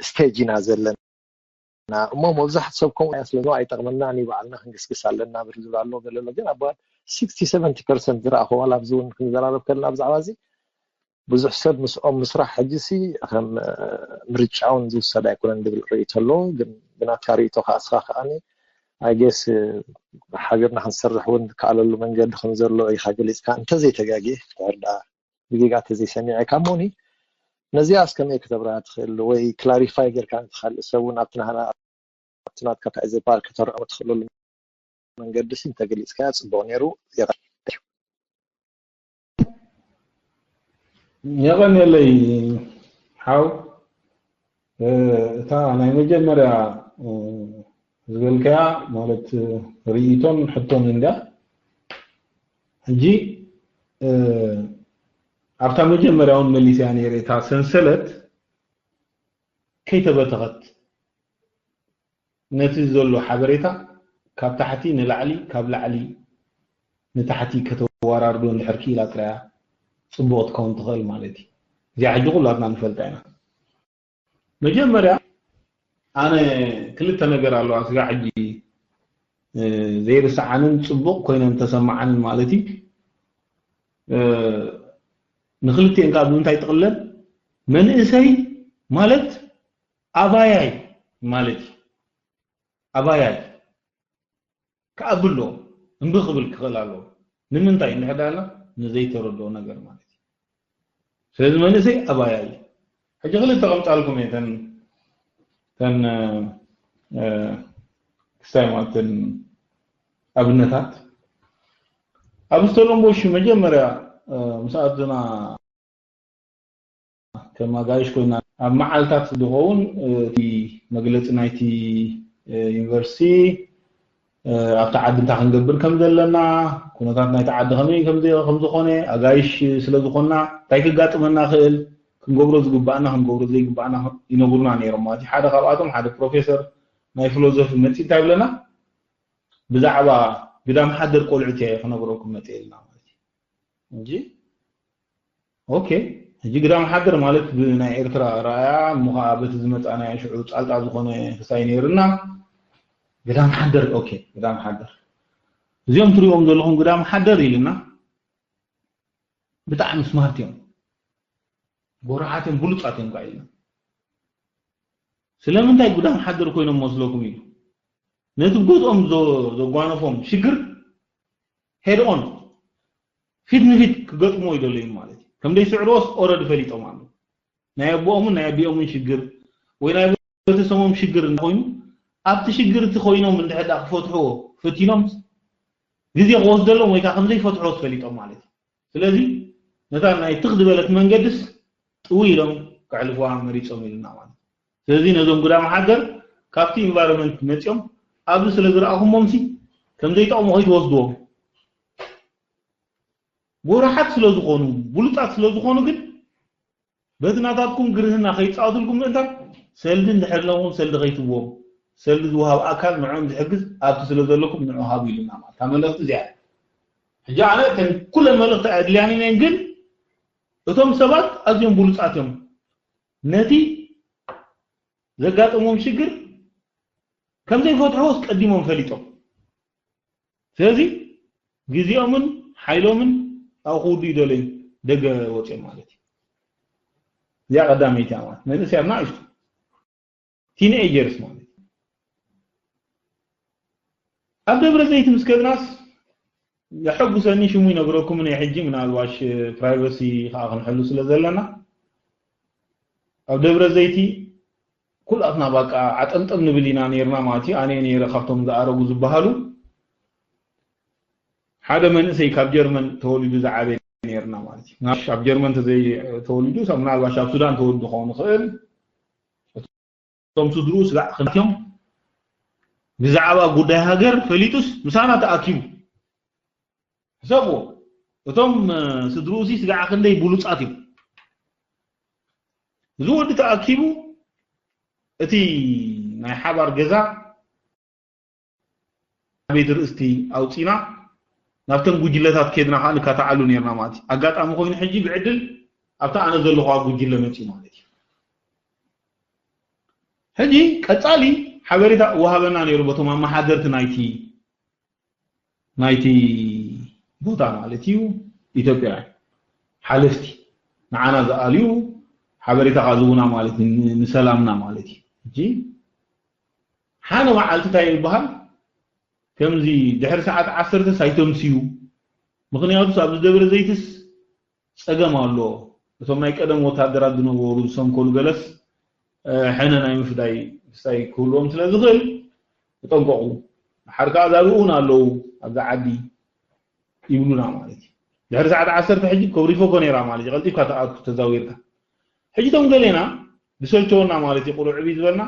stage ኢና ዘለና እሞ መብዛሕት ሰብ ከምኡ ስለ ኣይጠቕመና ንባዕልና ክንግስግስ ኣለና ብር ዝብል ኣሎ ገለሎ ግን ኣባ sixty seventy percent ዝረኣኹ ዋላ ኣብዚ እውን ክንዘራረብ ከለና ብዛዕባ እዚ ብዙሕ ሰብ ምስኦም ምስራሕ ሕጂ ሲ ከም ምርጫ እውን ዝውሰድ ኣይኮነን ዝብል ርእይቶ ኣሎ ግን ብናትካ ርእይቶ ከዓ እስኻ ከዓ I guess ሃገርና ክንሰርሕ እውን ዝከኣለሉ መንገዲ ከም ዘሎ ኢኻ ገሊፅካ እንተዘይተጋጊ ድሕር ደኣ ብጌጋ ተዘይሰሚዐካ እሞኒ ነዚኣ እስከመይ ክተብርሃ ትኽእል ወይ clarify ጌርካ ንትካልእ ሰብ እውን ኣብቲ ናህና ኣብቲ ናትካ እንታይ ዝበሃል ከተርዕሞ ትኽእለሉ መንገዲ ሲ እንተገሊፅካያ ፅቡቕ ነይሩ የቐንየለይ ሓው እታ ናይ መጀመርያ ዝበልካያ ማለት ርኢቶን ሕቶን እንዳ ሕጂ ኣብታ መጀመርያ እውን መሊስያ ነይረ እታ ሰንሰለት ከይተበተኸት ነቲ ዘሎ ሓበሬታ ካብ ታሕቲ ንላዕሊ ካብ ላዕሊ ንታሕቲ ከተወራርዶ እንድሕር ክኢላ ጥራያ ፅቡቕ ትከውን ትኽእል ማለት እዩ። እዚኣ ሕጂ ኩላትና ንፈልጣ ኢና። መጀመርያ ኣነ ክልተ ነገር ኣለዋ ስጋ ሕጂ ዘይርስዓንን ፅቡቕ ኮይነን ተሰማዓንን ማለት እዩ። ንክልቲኤን ካብ ምንታይ ጥቕለል መንእሰይ ማለት ኣባያይ ማለት እዩ። ኣባያይ ክኣብ ኣለዎ እምቢ ክብል ክኽእል ኣለዎ። ንምንታይ እንድሕር ዳኣልና ንዘይተረድኦ ነገር ማለት እዩ። ስለዚ መንእሰይ ኣባያይ እዩ። ሕጂ ክልተ ከምፃልኩም እየ ተን ተን ክስታይ ማለት ተን ኣብነታት ኣብ ዝተለምቦ ሹ መጀመርያ ምስ ኣትና ከም ኣጋይሽ ኮይና ኣብ መዓልታት ዝኸውን እቲ መግለፂ ናይቲ ዩኒቨርሲቲ ኣብቲ ዓዲ እንታይ ክንገብር ከም ዘለና ኩነታት ናይቲ ዓዲ ከመይ ከም ዝኾነ ኣጋይሽ ስለ ዝኾንና እንታይ ክጋጥመና ክእል ክንገብሮ ዝግባኣና ክንገብሮ ዘይግባኣና ይነግሩና ነይሮም ማለት ሓደ ካብኣቶም ሓደ ፕሮፌሰር ናይ ፊሎዞፊ መፂ እንታይ ብለና ብዛዕባ ግዳም ሓደር ቆልዑት እየ ክነግረኩም መፅእ ኢልና ማለት እዩ እንጂ ኦኬ፣ ሕጂ ግዳም ሓደር ማለት ብናይ ኤርትራ ረኣያ እሞ ከዓ በቲ ዝመፃ ናይ ሽዑ ፃልጣ ዝኾነ ክሳይ ነይርና። ግዳም ሓደር፣ ኦኬ፣ ግዳም ሓደር። እዚኦም ትሪኦም ዘለኹም ግዳም ሓደር ኢልና፣ ብጣዕሚ ስማርት እዮም፣ ጎራሓት እዮም፣ ብሉፃት እዮም ከዓ ኢልና። ስለምንታይ ግዳም ሓደር ኮይኖም መስለኩም ኢሉ ነቲ ብገዝኦም ዘ- ዘጓነፎም ሽግር ሄድ ኦን ፊት ንፊት ክገጥሞ ይደለዩ ማለት እዩ። ከም ዘይስዕርዎስ ኦረድ ፈሊጦም ኣለዉ። ናይ ኣቦኦምን ናይ ኣቢኦምን ሽግር ወይ ናይ ቤተሰቦም ሽግር እንተኮይኑ ኣብቲ ሽግር እቲ ኮይኖም እንድሕር ደኣ ክፈትሕዎ ፈቲኖም ግዜ ክወስደሎም ወይ ከዓ ከም ዘይፈትሕዎ ፈሊጦም ማለት እዩ። ስለዚ ነታ ናይ ትኽ ዝበለት መንገድስ ጥው ኢሎም ከዕልፍዋ መሪጾም ኢልና ማለት እዩ። ስለዚ ነዞም ግዳም ሓደር ካብቲ ኢንቫይሮንመንት መጺኦም ኣብዚ ስለ ዝረኣኹሞምሲ ከም ዘይጠቕሙ ከይትወስድዎም። ጎራሓት ስለ ዝኾኑ፣ ብሉጻት ስለ ዝኾኑ ግን በቲ ናታትኩም ግርህና ከይጻወትልኩም ምእንታን ሰልዲ እንድሕር ኣለዎም ሰልዲ ከይትብዎም፣ ሰልዲ ዝወሃብ ኣካል ንዕኦም ዝሕግዝ ኣብቲ ስለ ዘለኩም ንዑ ሃቡ ኢሉና ማለት እታ መልእኽቲ እዚኣ። ሕጂ ኣነ እተን ኩለን መልእኽቲ ኣድልያንን እየን፣ ግን እቶም ሰባት ኣዝዮም ብሉጻት እዮም። ነቲ ዘጋጠሞም ሽግር ከም ዘይፈትሕዎ ኣስቀዲሞም ፈሊጦም። ስለዚ ግዜኦምን ሓይሎምን ኣብኡ ክውዱ ይደለዩ ደገ ወፅኦም ማለት እዩ። እዚኣ ቀዳመይቲ እያ ማለት መንእሰያት ናእሽቱ ቲንኤጀርስ ማለት እዩ። ኣብ ደብረ ዘይት ምስ ከድናስ የሐጉሰኒ ሽሙ ይነግረኩም ናይ ሕጂ ምናልባሽ ፕራይቨሲ ከዓ ክንሕሉ ስለ ዘለና ኣብ ደብረ ዘይቲ ኩላትና ባቃ ዓጠምጠም ንብል ኢና ነይርና ማለት እዩ። ኣነ ነይረ ካብቶም ዝኣረጉ ዝበሃሉ ሓደ መንእሰይ ካብ ጀርመን ተወሊዱ ዝዓበየ ነይርና ማለት እዩ። ናሽ ኣብ ጀርመን ተዘይ ተወሊዱ ሰብ ምናልባሽ ኣብ ሱዳን ተወሊዱ ክኸውን ይኽእል። እቶም ስድርኡ ስጋዕ ክንትዮም ብዛዕባ ጉዳይ ሃገር ፈሊጡስ ምሳና ተኣኪቡ ሕሰብዎ። እቶም ስድርኡ ሲ ስጋዕ ክንደይ ብሉጻት እዮም። እዚ ወዲ ተኣኪቡ እቲ ናይ ሓባር ገዛ ቤት ርእስቲ ኣውፂና ናብተን ጉጅለታት ከድና ከዓ ንካተዓሉ ነርና ማለት እዩ። ኣጋጣሚ ኮይኑ ሕጂ ብዕድል ኣብታ ኣነ ዘለኹዋ ጉጅለ መፅኡ ማለት እዩ። ሕጂ ቀፃሊ ሓበሬታ እወሃበና ነይሩ በቶም ኣመሓደርቲ ናይቲ ናይቲ ቦታ ማለት እዩ። ኢትዮጵያውያን ሓለፍቲ ንዓና ዝኣልዩ ሓበሬታ ከዓ ዝህቡና ማለት እዩ፣ ን- ንሰላምና ማለት እዩ። ሕጂ ሓደ መዓልቲ እንታይ ይበሃል? ከምዚ ድሕሪ ሰዓት ዓሰርተ ሳይተምስዩ። ምኽንያቱስ ኣብዚ ደብረ ዘይትስ ጸገም ኣሎ። እቶም ናይ ቀደም ወታደራት ዝነበሩ ዝሰንከሉ ገለስ ሕነ ናይ ምፍዳይ ክስታይ ክህልዎም ስለ ዝኽእል ተጠንቀቑ። ሓር ከዓ ዛብኡ እውን ኣለዉ ኣብዛ ዓዲ ይብሉና ማለት እዩ። ድሕሪ ሰዓት ዓሰርተ ሕጂ ኮሪፎ ኮ ነይራ ማለት እዩ። ቀልጢፍካ ተኣቱ ተዛዊርካ። ሕጂ እቶም ገሌና ዝሰልቸወና ማለት እዩ። ቁሩዕ ዕብይ ዝበልና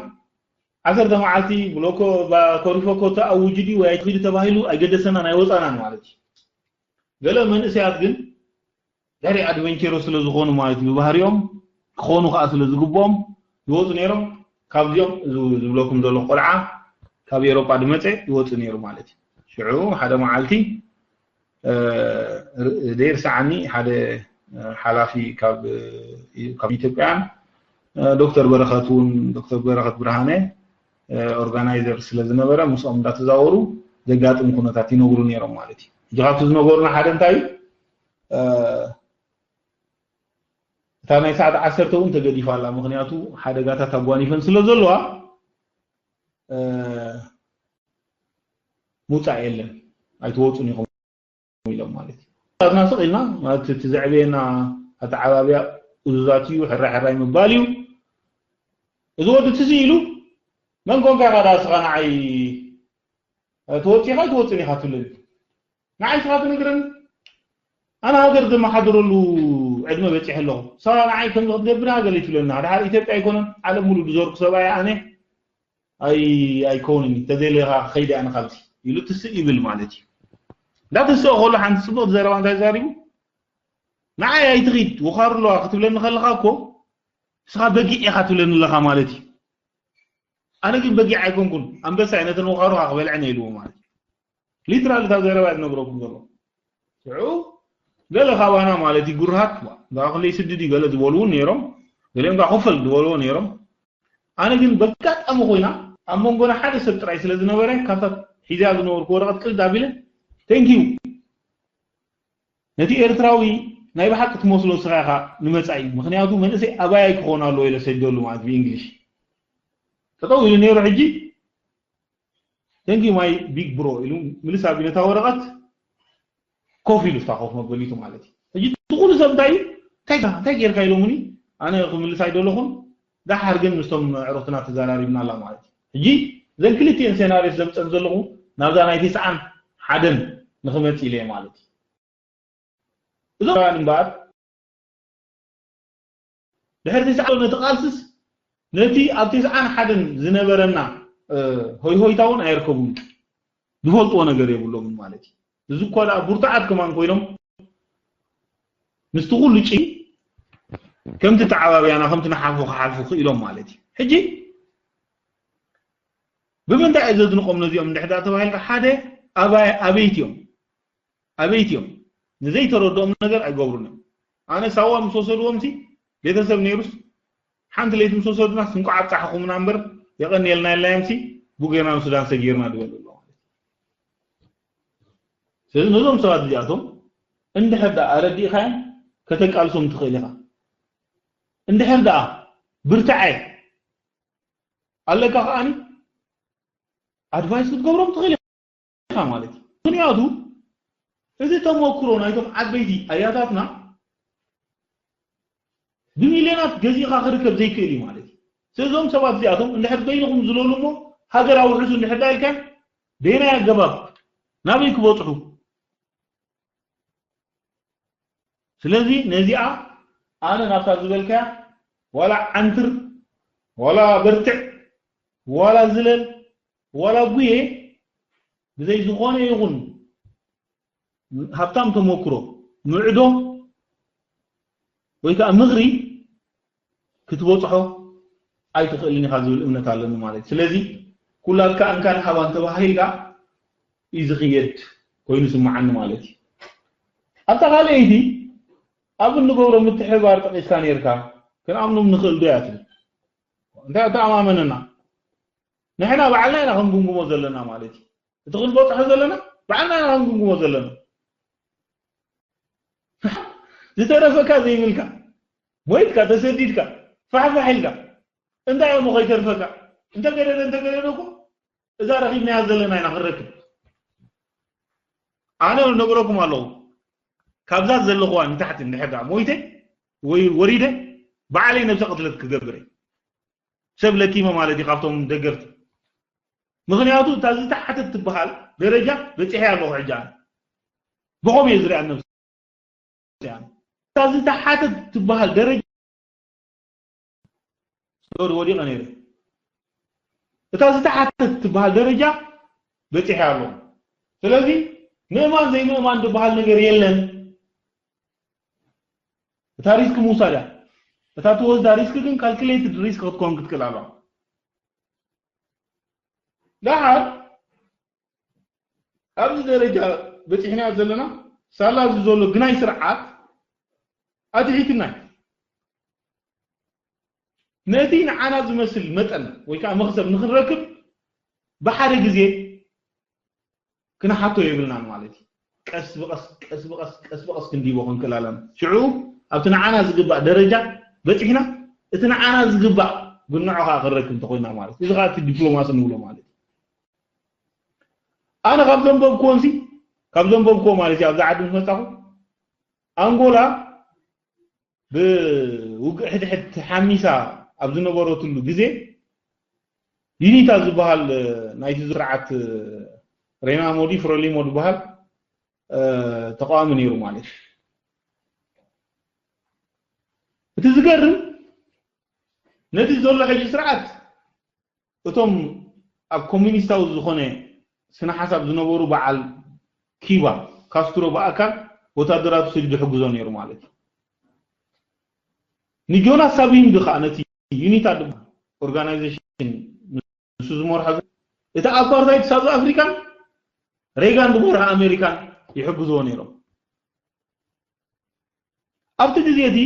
ዓሰርተ መዓልቲ ብሎኮ ኮሪፎ ኮ ተኣውጅ ድዩ ወይ ኣይትኺዱ ተባሂሉ ኣይገደሰናን ኣይወፃናን ማለት እዩ። ገለ መንእሰያት ግን ድሕሪ ኣድቨንቸሮ ስለ ዝኾኑ ማለት እዩ ብባህሪኦም ክኾኑ ከዓ ስለ ዝግብኦም ይወፁ ነይሮም። ካብዚኦም እዚ ዝብለኩም ዘለኹ ቆልዓ ካብ ኤሮጳ ድመፀ ይወፅእ ነይሩ ማለት እዩ። ሽዑ ሓደ መዓልቲ ዘይርስዓኒ ሓደ ሓላፊ ካብ ካብ ኢትዮጵያን ዶክተር በረኸት እውን ዶክተር በረኸት ብርሃነ ኦርጋናይዘር ስለ ዝነበረ ምስኦም እንዳተዛወሩ ዘጋጥም ኩነታት ይነግሩ ነይሮም ማለት እዩ። ሕጂ ካብቲ ዝነበሩና ሓደ እንታይ እዩ እታ ናይ ሰዓት ዓሰርተ እውን ተገዲፋ ኣላ። ምክንያቱ ሓደጋታት ኣጓኒፈን ስለ ዘለዋ ምውፃእ የለን ኣይትወፁን ኢኹም ኢሎም ማለት እዩ። ኣብና ስቕ ኢልና ማለት እቲ ዘዕበየና ኣተዓባብያ እዙዛት እዩ ሕራይ ሕራይ ምባል እዩ። እዚ ወዲ ትዝ ኢሉ መን ኮንካ ኢኻ ዳ ስኻ ንዓይ ትወፂኻ ኣይትወፅን ኢኻ ትብለኒ ንዓይ ስኻ ትነግረኒ ኣነ ሃገር ዘመሓድረሉ ዕድመ በፂሐ ኣለኹ ስኻ ንዓይ ከምዚ ክትገብር ሃገር ይትብለኒ ድሓር ኢትዮጵያ ኣይኮነን ዓለም ሙሉ ዝዞርኩ ሰብኣይ ኣነ ኣይኮንን ተዘይለካ ከይደ ኣነ ካብዚ ኢሉ ትስእ ይብል ማለት እዩ። እንዳተስኦ ከሎ ሓንቲ ፅቡቅ ዘረባ እንታይ ዛሪቡ ንዓይ ኣይትኺድ ወኻሩ ኣለዋ ክትብለኒ ከለካ እኮ ንስኻ በጊዕ ኢኻ ትብለኒ ኣለኻ ማለት እዩ። ኣነ ግን በጊዕ ኣይኮንኩን ኣንበሳ እየ ነተን ወኻሩ ከዓ ክበልዐን እየ ኢልዎ ማለት እዩ። ሊትራሊ እታ ዘረባ እየ ዝነግረኩም ዘሎ። ሽዑ ገለ ካባና ማለት እዩ ግሩሃት፣ ዋ፣ እንዳ ክንደይ ስድድ እዩ ገለ ዝበሉ እውን ነይሮም፣ ገሊኦም እንዳ ኮፈል ዝበልዎ ነይሮም። ኣነ ግን በጋጣሚ ኮይና ኣብ መንጎና ሓደ ሰብ ጥራይ ስለ ዝነበረ፣ ካብታ ሒዝያ ዝነበርኩ ወረቐት ቅድ ኣቢለ፣ "Thank you፣ ነቲ ኤርትራዊ ናይ ብሓቂ ትመስሎ ንስኻ ኢኻ ንመጻኢ፣ ምኽንያቱ መንእሰይ ኣባይ ኣይክኾን ኣለዎ" ኢለ ሰደሉ ማለት ብእንግሊሽ። ጠጠው ኢሉ ነይሩ። ሕጂ "Thank you my big bro" ኢሉ ምልስ ኣቢሉ ነታ ወረቐት ኮፍ ኢሉ፣ እታ ኮፍ መበሊቱ ማለት እዩ። ሕጂ እቲ ኩሉ ሰብ እንታይ እዩ? "እንታይ ኢኻ? እንታይ ጌርካ?" ኢሎምኒ፣ ኣነ ክምልስ ኣይደለኹን። ደሓር ግን ምስቶም ኣዕሩኽትና ተዘራሪብና ኣላ ማለት እዩ። ሕጂ እዘን ክልቲኤን ሴናሪዮስ ዘምፀን ዘለኹ ናብዛ ናይ ተስዓን ሓደን ንኽመጽእ ኢለ እየ ማለት እዩ። እዞም እምበኣር ድሕሪ ተስዓን ነቲ ቃልስስ ነቲ ኣብ ተስዓን ሓደን ዝነበረና፣ እ፣ ሆይ ሆይታ እውን ኣየርከቡን። ዝፈልጥዎ ነገር የብሎምን ማለት እዩ። እዚ እኳ ደኣ ብርቱዓት ከማን ኮይኖም ምስቲ ኩሉ ጭ-፣ ከምቲ ተዓባብያና ከምቲ ንሓልፎ ክሓልፉ ክኢሎም ማለት እዩ። ሕጂ ብምንታይ እየ ዘድንቆም ነዚኦም እንድሕር ደኣ ተባሂልካ፣ ሓደ ኣባይ-፣ ኣበይቲ እዮም። ኣበይቲ እዮም። ንዘይተረድኦም ነገር ኣይገብሩን እዮም። ኣነ ሳዋ ምስ ወሰድዎም ሲ ቤተሰብ ነይሩስ ሓንቲ ለይቲ ምስ ወሰዱና ስንቋዕ ኣብጻሕኹምና እምበር የቐንየልና ኢልናዮም ሲ ብኡ ጌርና ንሱዳን ሰጊርና ዝበሉ ኣለዉ። ስለዚ ነዞም ሰባት እዚኣቶም እንድሕር ደኣ ኣረዲእኻዮም ከተቃልሶም ትኽእል ኢኻ። እንድሕር ደኣ ብርትዐ ኣለካ ከኣኒ ኣድቫይስ ክትገብሮም ትኽእል ኢኻ ማለት እዩ። ምኽንያቱ እዚ ተመክሮ ናይቶም ዓበይቲ ኣያታትና ብሚልዮናት ገዚእኻ ክርከብ ዘይክእል እዩ ማለት እዩ። ስለዚ እዞም ሰባት እዚኣቶም እንድሕር በይንኹም ዝለሉ እሞ ሃገር ኣውሕሱ እንድሕር ዳ ኢልካ፣ በየናይ ኣገባብ ናበይ ክበጽሑ? ስለዚ ነዚኣ ኣነ ናብታ ዝበልካያ ዋላ ዓንትር፣ ዋላ በርትዕ፣ ዋላ ዝለል፣ ዋላ ጉየ ብዘይ ዝኾነ ይኹን ሃብታም ተመክሮ፣ ምዕዶ ወይ ከዓ ምኽሪ ክትበጽሖ ኣይትኽእልን ኢኻ ዝብል እምነት ኣለኒ ማለት እዩ። ስለዚ ኩላትካ እንካን ሃባን ተባሂልካ እዩ ዝኽየድ ኮይኑ ስምዓኒ ማለት እዩ። ኣብታ ካልኣይቲ ኣብ እንገብሮ ምትሕብባር ጠቒስካ ነይርካ፣ ክንኣምኖም ንኽእል ዶ እያ ትብል? እንታይ ኣተኣማመነና? ንሕና ባዕልና ኢና ክንግምግሞ ዘለና ማለት እዩ። እቲ ክንበጽሖ ዘለና ባዕልና ኢና ክንግምግሞ ዘለና። ዝተረፈካ ዘይብልካ፣ ሞይትካ፣ ተሰዲድካ፣ ፋሕፋሕ ኢልካ፣ እንታይ እሞ ከይተርፈካ? እንተገደደ፣ እንተገደደ እኮ እዛ ረኺብናያ ዘለና ኢና ክንረክብ። ኣነ ነግረኩም ኣለኹ፣ ካብዛ ዘለኹዋ ንታሕቲ እንድሕር ደኣ ሞይተ ወይ ወሪደ፣ ባዕለይ ነብሰ ቅትለት ክገብር እየ። ሰብ ለኪመ ማለት እዩ ካብቶም ደገፍቲ። ምኽንያቱ እታ ዝተሓተት ትበሃል ደረጃ በፂሐ ኣለኹ። ሕጂ ኣነ ብኸምኡ እየ ዝሪኣ ነብሰይ። እታ ዝተሓተት ትበሃል ደረጃ ሶሪ፣ ወዲቐ ነይረ። እታ ዝተሓተት ትበሃል ደረጃ በፂሐ ኣለኹ። ስለዚ ምእማን ዘይምእማን ዝበሃል ነገር የለን። እታ ሪስክ ምውሳድ እያ። እታ ትወስዳ ሪስክ ግን ካልኩሌትድ ሪስክ ክትኮን ክትክእል ኣለዋ። ደሓር ኣብዚ ደረጃ በፂሕናዮ ዘለና ሳላ እዚ ዘሎ ግናይ ስርዓት ኣትሒትና እዩ። ነቲ ንዓና ዝመስል መጠን ወይ ከዓ መኽሰብ ንክንረክብ ብሓደ ግዜ ክንሓቶ የብልናን ማለት እዩ። ቀስ ብቐስ፣ ቀስ ብቐስ፣ ቀስ ብቐስ ክንዲቦ ክንክእል ኣለና። ሽዑ ኣብቲ ንዓና ዝግባእ ደረጃ በፂሕና፣ እቲ ንዓና ዝግባእ ግንዖ ከዓ ክንረክብ እንተኮይና ማለት እዩ። እዚ ከዓ እቲ ዲፕሎማሲ ንብሎ ማለት እዩ። ኣነ ካብ ዘንበብኩዎንሲ፣ ካብ ዘንበብኩዎ ማለት እዩ፣ ኣብዚ ዓዲ ምስ መፃኹ፣ ኣንጎላ ብውግእ ሕድሕድ ተሓሚሳ ኣብ ዝነበረትሉ ግዜ፣ ዩኒታ ዝበሃል፣ እ፣ ናይቲ ስርዓት፣ እ፣ ሬናሞ ድዩ ፍረሊሞ ዝበሃል፣ እ፣ ተቃዋሚ ነይሩ ማለት እዩ። እቲ ዝገርም፣ ነቲ ዘሎ ሕጂ ስርዓት እቶም ኣብ ኮሚኒስታዊ ዝኾነ ስነ ሓሳብ ዝነበሩ በዓል ኪባ ካስትሮ ብኣካል ወታደራቱ ስዲ ዝሕግዞ ነይሩ ማለት እዩ። ንጆናስ ሳቪምቢ ከዓ ነቲ ዩኒታ ኦርጋናይዜሽን ንሱ ዝመርሖ፣ እቲ ኣፓርታይድ ሳውዝ ኣፍሪካን ሬጋን ዝመርሖ ኣሜሪካን ይሕግዝዎ ነይሮም። ኣብቲ ግዜ እቲ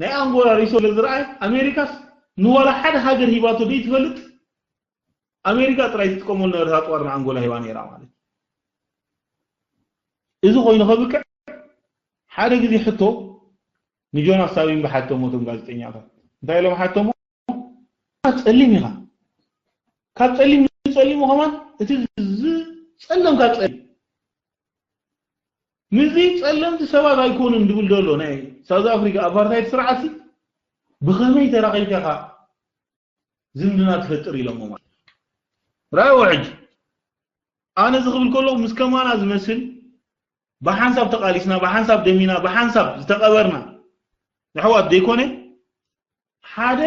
ናይ ኣንጎላ ሪሶርስ ስለ ዝረኣየ ኣሜሪካስ ንዋላ ሓደ ሃገር ሂባቶ ዘይትፈልጥ ኣሜሪካ ጥራይ ትጥቀመሉ ነበረት ኣፅዋር ንኣንጎላ ሂባ ነይራ ማለት እዩ። እዚ ኮይኑ ከብቅዕ ሓደ ግዜ ሕቶ ንጆናስ ሳቢምባ ሓተሞ እቶም ጋዜጠኛታት እንታይ ኢሎም ሓተሞ? ጸሊም ኢኻ ካብ ጸሊም ንጸሊሙ ከማን እቲ ዝጸለምካ ጸሊም ምስዚ ጸለምቲ ሰባት ኣይኮኑን ድብል ዘሎ ናይ ሳውዝ ኣፍሪካ ኣፓርታይድ ስርዓት ብኸመይ ተራኺብካ ኢኻ ዝምድና ትፈጥር ኢሎሞ ማለት ራእዎ ሕጂ ኣነ እዚ ክብል ከለኹ ምስ ከማና ዝመስል ብሓንሳብ ተቃሊስና ብሓንሳብ ደሚና ብሓንሳብ ዝተቀበርና ኣሕዋት ዘይኮነ ሓደ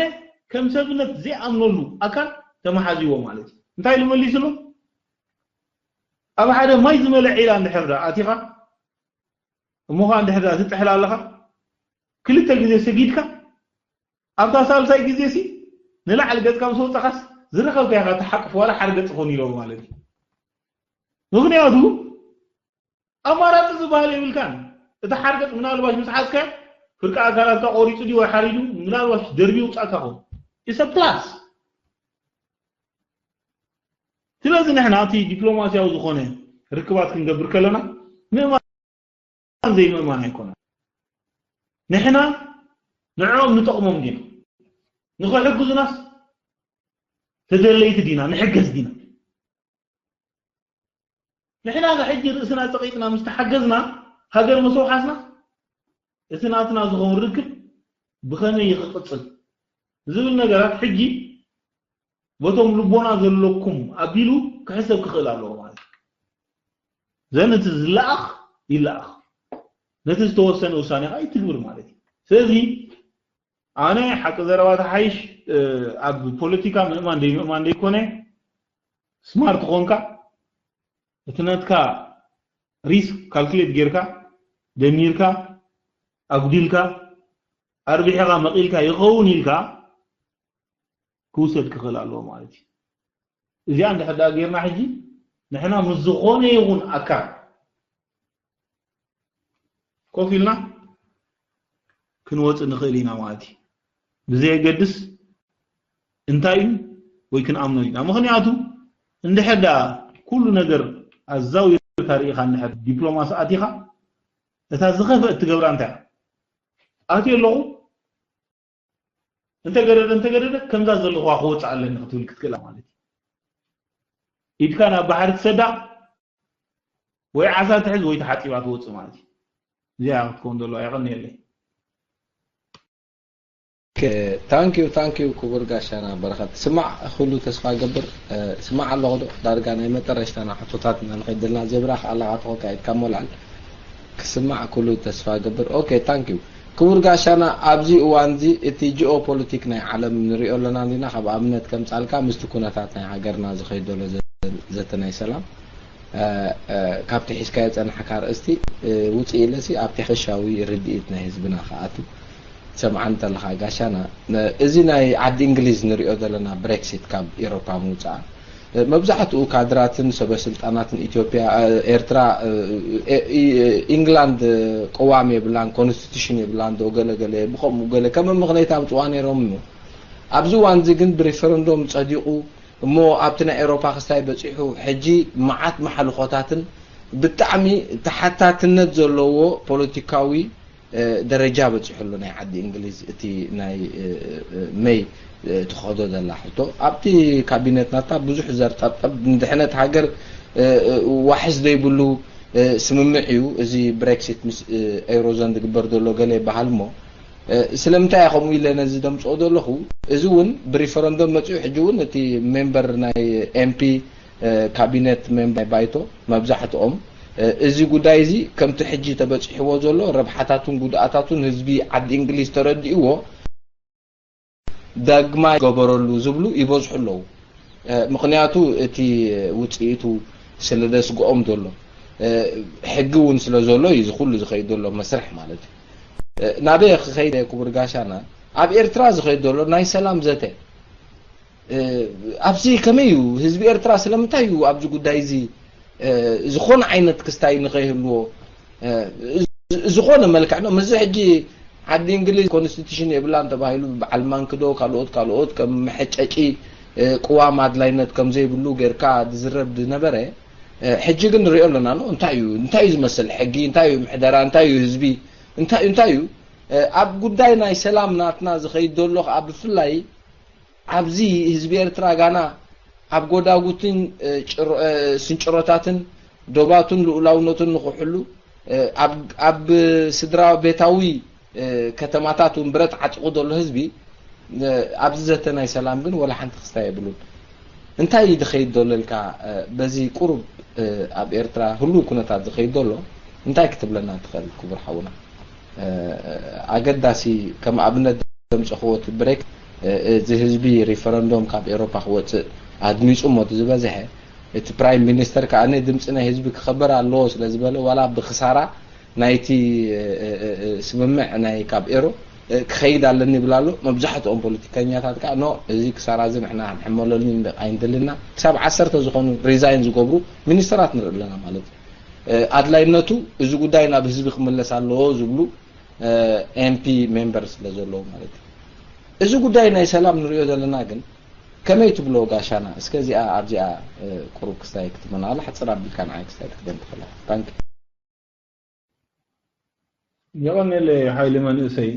ከም ሰብነት ዘይኣምነሉ ኣካል ተመሓዚዎ ማለት እዩ እንታይ ኢሉ መሊስሉ ኣብ ሓደ ማይ ዝመልእ ዒላ እንድሕር ደኣ ኣቲኻ እሞ ኸዓ እንድሕር ደኣ ትጥሕል ኣለኻ ክልተ ግዜ ሰጊድካ ኣብታ ሳልሳይ ግዜ ሲ ንላዕሊ ገጽካ ምስ ወጻኻስ ዝረኸብካ ኢኻ ትሓቅፍ ዋላ ሓር ገጽ ኾን ኢሎም ማለት እዩ ምኽንያቱ ኣማራጺ ዝበሃል የብልካን እቲ ሓር ገጽ ምናልባሽ ምስ ሓዝካ ፍርቂ ኣካላትካ ቆሪጹ ድዩ ወይ ሓሪዱ ምናልባሽ ደርቢ ውጻእካ ኾን ኢሰ ፕላስ ስለዚ ንሕና እቲ ዲፕሎማስያዊ ዝኾነ ርክባት ክንገብር ከለና ምእማን ዘይምእማን ኣይኮነን ንሕና ንዕኦም ንጠቕሞም ዲና ንኽሕግዙናስ ተደለይቲ ዲና ንሕገዝ ዲና ንሕና ሕጂ ርእስና ጸቂጥና ምስ ተሓገዝና ሃገር መስውሓስና እቲ ናትና ዝኸውን ርክብ ብኸመይ ክቕጽል ዝብል ነገራት ሕጂ በቶም ልቦና ዘለኩም ኣቢሉ ክሕሰብ ክኽእል ኣለዎ ማለት እዩ ዘን እቲ ዝለኣኽ ይለኣኽ ነቲ ዝተወሰነ ውሳኔ ከዓ ይትግብር ማለት እዩ ስለዚ ኣነ ሓቂ ዘረባ ተሓይሽ ኣብ ፖለቲካ ምእማን ደይ ምእማን ደይኮነ ስማርት ኾንካ እቲ ነትካ ሪስክ ካልኩሌት ጌርካ ደሚርካ ኣጉዲልካ ኣርቢሕኻ መቒልካ ይኸውን ኢልካ ክውሰድ ክኽእል ኣለዎ ማለት እዩ እዚኣ እንድሕር ደኣ ጌርና ሕጂ ንሕና ምስ ዝኾነ ይኹን ኣካል ኮፍ ኢልና ክንወፅእ ንኽእል ኢና ማለት እዩ ብዘየገድስ እንታይ እዩ ወይ ክንኣምኖ ኢና ምኽንያቱ እንድሕር ደኣ ኩሉ ነገር ኣዛዊርካ ርኢኻ እንድሕር ዲፕሎማሲ ኣቲኻ እታ ዝኸፍአ እትገብራ እንታይ ኣትየ ኣለኹ እንተገደደ እንተገደደ ከምዛ ዘለኹዋ ክወፅእ ኣለኒ ክትብል ክትክእላ ማለት እዩ ኢድካ ናብ ባሕሪ ትሰዳ ወይ ዓሳ ትሕዝ ወይ ተሓፂባ ትወፅእ ማለት እዩ እዚኣ ክትከውን ዘለዋ የቐንየለይ ታንኪዩ ታንኪዩ ክቡር ጋሻና በረኸት ስማዕ ኩሉ ተስፋ ገብር ስማዕ ኣለኹ ዶ ዳርጋ ናይ መጠረሽታና ሕቶታትና ንኸይደልና ዜብራ ከኣላኻ ተኾካ ኢድካ ሞልዓል ክስማዕ ኩሉ ተስፋ ገብር ኦኬ ታንኪዩ ክቡር ጋሻና ኣብዚ እዋን እዚ እቲ ጂኦ ፖለቲክ ናይ ዓለም ንሪኦ ኣለና እንዲና ካብ ኣብነት ከምፃልካ ምስቲ ኩነታት ናይ ሃገርና ዝኸይድ ዘሎ ዘተ ናይ ሰላም ካብቲ ሒዝካዮ ዝፀናሕካ ኣርእስቲ ውፅእ ኢለሲ ኣብቲ ሓፈሻዊ ርድኢት ናይ ህዝብና ክኣቱ ትሰምዓኒ እንተለኻ ጋሻና እዚ ናይ ዓዲ እንግሊዝ ንሪኦ ዘለና ብሬክሲት ካብ ኤሮፓ ምውፅኣ መብዛሕትኡ ካድራትን ሰበ ስልጣናትን ኢትዮጵያ ኤርትራ ኢንግላንድ ቅዋም የብላን ኮንስቲቱሽን የብላን ዶ ገለ ገለ ብከምኡ ገለ ከም ምኽንያት ኣምፅዋ ነይሮም እሞ ኣብዚ እዋን እዚ ግን ብሪፈረንዶም ፀዲቑ እሞ ኣብቲ ናይ ኤሮፓ ክስታይ በፂሑ ሕጂ መዓት መሓልኾታትን ብጣዕሚ ተሓታትነት ዘለዎ ፖለቲካዊ ደረጃ በፂሑ ኣሎ ናይ ዓዲ እንግሊዝ እቲ ናይ መይ ትኸዶ ዘላ ሕቶ ኣብቲ ካቢነት ናታ ብዙሕ ዘርጠብጠብ ንድሕነት ሃገር ዋሕስ ዘይብሉ ስምምዕ እዩ እዚ ብሬክሲት ምስ ኤውሮዞን ዝግበር ዘሎ ገለ ይበሃል እሞ ስለምንታይ እየ ከምኡ ኢለ ነዚ ደምፅኦ ዘለኹ እዚ እውን ብሪፈረንዶም መፅኡ ሕጂ እውን እቲ ሜምበር ናይ ኤምፒ ካቢነት ሜምበር ናይ ባይቶ መብዛሕትኦም እዚ ጉዳይ እዚ ከምቲ ሕጂ ተበፂሕዎ ዘሎ ረብሓታቱን ጉድኣታቱን ህዝቢ ዓዲ እንግሊዝ ተረዲእዎ ዳግማይ ገበረሉ ዝብሉ ይበዝሑ ኣለዉ ምኽንያቱ እቲ ውፅኢቱ ስለ ደስግኦም ዘሎ ሕጊ እውን ስለ ዘሎ እዩ ዝኩሉ ዝኸይድ ዘሎ መስርሕ ማለት እዩ ናበየ ክኸይደ ክቡር ጋሻና ኣብ ኤርትራ ዝኸይድ ዘሎ ናይ ሰላም ዘተ ኣብዚ ከመይ እዩ ህዝቢ ኤርትራ ስለምንታይ እዩ ኣብዚ ጉዳይ እዚ ዝኾነ ዓይነት ክስታይ ንኸይህልዎ ዝኾነ መልክዕ ነው ምዚ ሕጂ ዓዲ እንግሊዝ ኮንስቲቱሽን የብላን ተባሂሉ ብበዓል ማንክዶ ካልኦት ካልኦት ከም መሐጨጪ ቅዋም ኣድላይነት ከም ዘይብሉ ጌርካ ዝዝረብ ዝነበረ፣ ሕጂ ግን ንሪኦ ኣለና። ኖ እንታይ እዩ እንታይ እዩ ዝመስል ሕጊ? እንታይ እዩ ምሕደራ? እንታይ እዩ ህዝቢ? እንታይ እንታይ እዩ ኣብ ጉዳይ ናይ ሰላም ናትና ዝኸይድ ዘሎ ከዓ ብፍላይ ኣብዚ ህዝቢ ኤርትራ ጋና ኣብ ጎዳጉትን ስንጭሮታትን ዶባቱን ልኡላውነቱን ንኽሕሉ ኣብ ስድራ ቤታዊ ከተማታት እውን ብረት ዓጥቑ ዘሎ ህዝቢ ኣብዚ ዘተ ናይ ሰላም ግን ወላ ሓንቲ ክስታይ የብሉን። እንታይ እዩ ዝኸይድ ዘሎ ኢልካ በዚ ቁሩብ ኣብ ኤርትራ ህሉው ኩነታት ዝኸይድ ዘሎ እንታይ ክትብለና ትኽእል ክቡር ሓውና? ኣገዳሲ ከም ኣብነት ዘምፀኽዎ እቲ ብሬክ እዚ ህዝቢ ሪፈረንዶም ካብ ኤሮፓ ክወፅእ ኣድሚፁ እሞ እቲ ዝበዝሐ እቲ ፕራይም ሚኒስተር ከዓ ድምፂ ናይ ህዝቢ ክኸበር ኣለዎ ስለ ዝበለ ዋላ ብክሳራ ናይቲ ስምምዕ ናይ ካብ ኤሮ ክኸይድ ኣለኒ ይብል ኣሎ። መብዛሕትኦም ፖለቲከኛታት ከዓ ኖ እዚ ክሳራ እዚ ንሕና ክንሕመለሉ ኣይንደልና ክሳብ ዓሰርተ ዝኾኑ ሪዛይን ዝገብሩ ሚኒስተራት ንርኢ ኣለና ማለት እዩ። ኣድላይነቱ እዚ ጉዳይ ናብ ህዝቢ ክምለስ ኣለዎ ዝብሉ ኤምፒ ሜምበር ስለ ዘለዉ ማለት እዩ። እዚ ጉዳይ ናይ ሰላም ንሪኦ ዘለና ግን ከመይ ትብሎ ጋሻና? እስከ እዚኣ ኣብዚኣ ቁሩብ ክስታይ ክትመናላ ሓፅር ኣቢልካ ንዓይ ክስታይ ክትበን ትኽእላ። ታንክ የቐንየለይ ሓይሊ መንእሰይ።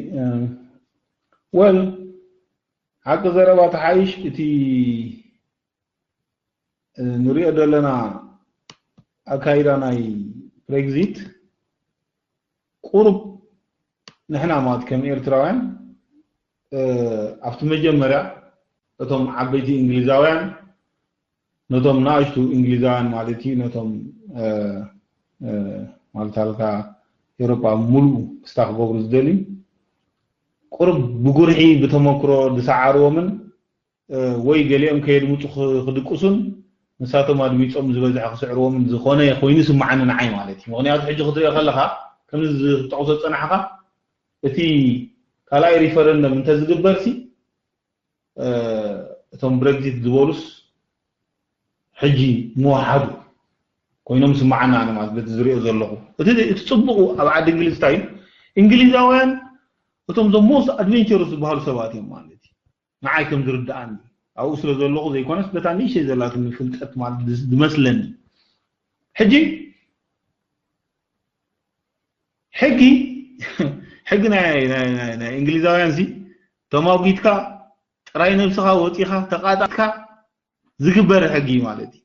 ወል ሓቂ ዘረባ ተሓይሽ እቲ ንሪኦ ዘለና ኣካይዳ ናይ ብሬግዚት ቁሩብ ንሕና ማለት ከም ኤርትራውያን ኣብቲ መጀመርያ እቶም ዓበይቲ እንግሊዛውያን ነቶም ንኣሽቱ እንግሊዛውያን ማለት እዩ ነቶም ማለት ኣልካ ኤሮጳ ሙሉእ ክስታ ክገብሩ ዝደልዩ ቁሩብ ብጉርሒ ብተመክሮ ዝሰዓርዎምን ወይ ገሊኦም ከየድምፁ ክድቅሱን ንሳቶም ኣድሚፆም ዝበዝሐ ክስዕርዎምን ዝኾነ ኮይኑ ስማዓኒ ንዓይ ማለት እዩ። ምክንያቱ ሕጂ ክትሪኦ ከለካ ከምዚ ዝጠቕሶ ዝፀናሕካ እቲ ካልኣይ ሪፈረንደም እንተዝግበርሲ እቶም ብረግዚት ዝበሉስ ሕጂ ምወሓዱ ኮይኖም ስማዓና ኣነ ማለት በቲ ዝሪኦ ዘለኹ እቲ እቲ ጽቡቑ ኣብ ዓዲ እንግሊዝ እንታይ እዩ እንግሊዛውያን እቶም the most adventurous ዝበሃሉ ሰባት እዮም ማለት እዩ ንዓይ ከም ዝርድኣኒ ኣብኡ ስለ ዘለኹ ዘይኮነስ በታ ንእሽተይ ዘላትኒ ፍልጠት ማለት ዝመስለኒ ሕጂ ሕጊ ሕጊ ናይ ናይ ናይ ናይ እንግሊዛውያን ሲ ተማጒትካ ጥራይ ነብስኻ ወጺኻ ተቃጣትካ ዝግበር ሕጊ ማለት እዩ።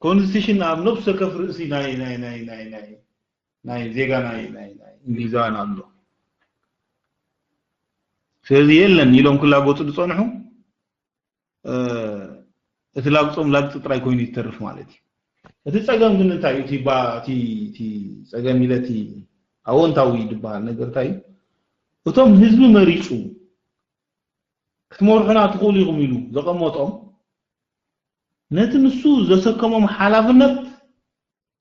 ኮንስቲቱሽን ኣብ ነብሲ ወከፍ ርእሲ ናይ ናይ ናይ ናይ ናይ ናይ ዜጋ ናይ ናይ ናይ እንግሊዛውያን ኣሎ። ስለዚ የለን ኢሎም ክላጎጹ ዝጸንሑ እቲ ላግጾም ላግጺ ጥራይ ኮይኑ ይተርፍ ማለት እዩ። እቲ ጸገም ግን እንታይ እዩ? እቲ ባ እቲ እቲ ጸገም ኢለ እቲ ኣወንታዊ ዝበሃል ነገር እንታይ እዩ? እቶም ህዝቢ መሪጹ ክትመርሑና ትኽእሉ ኢኹም ኢሉ ዘቐመጦም ነቲ ንሱ ዘሰከሞም ሓላፍነት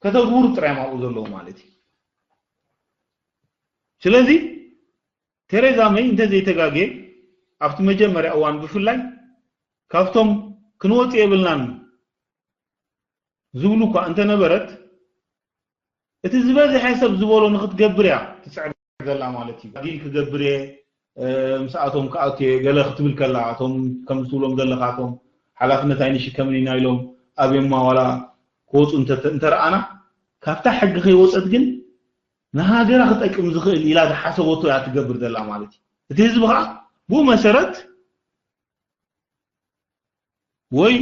ከተግብሩ ጥራይ ማብኡ ዘለዉ ማለት እዩ። ስለዚ ቴሬዛ መይ እንተዘይተጋግየ ኣብቲ መጀመርያ እዋን ብፍላይ ካብቶም ክንወፅእ የብልናን ዝብሉ እኳ እንተነበረት እቲ ዝበዝሐ ሰብ ዝበሎ ንክትገብር እያ ትፅዕር ዘላ ማለት እዩ። ዲል ክገብር እየ ምስኣቶም ክኣቱ እየ ገለ ክትብል ከላ እቶም ከምዚ ትብሎም ዘለካ እቶም ሓላፍነት ኣይንሽከምን ኢና ኢሎም ኣብዮማ ዋላ ክወፁ እንተረኣና ካብታ ሕጊ ከይወፀት ግን ንሃገራ ክጠቅም ዝኽእል ኢላ ዝሓሰበቶ እያ ትገብር ዘላ ማለት እዩ። እቲ ህዝቢ ከዓ ብኡ መሰረት ወይ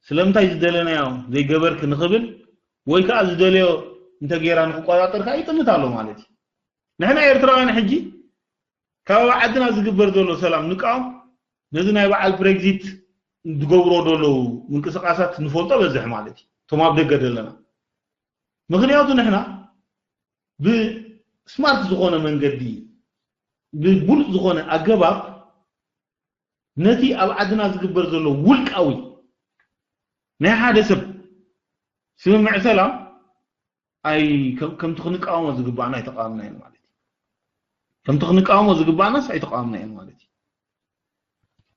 ስለምንታይ ዝደለናዮ ዘይገበርክ ንኽብል ወይ ከዓ ዝደለዮ እንተገይራ ንክቆፃጠር ከዓ ይጥምት ኣሎ ማለት እዩ። ንሕና ኤርትራውያን ሕጂ ካብ ኣብ ዓድና ዝግበር ዘሎ ሰላም ንቃወም፣ ነዚ ናይ በዓል ብሬግዚት ዝገብሮ ዘለዉ ምንቅስቃሳት ንፈልጦ በዝሕ ማለት እዩ። እቶም ኣብ ደገ ዘለና ምክንያቱ ንሕና ብስማርት ዝኾነ መንገዲ ብቡሉፅ ዝኾነ ኣገባብ ነቲ ኣብ ዓድና ዝግበር ዘሎ ውልቃዊ ናይ ሓደ ሰብ ስምምዕ ሰላም ኣይ ከምቲ ክንቃወሞ ዝግባኣና ኣይተቃወምናዮን ማለት እዩ። ከምቲ ክንቃወሞ ዝግባኣናስ ኣይተቃወምናዮን ማለት እዩ።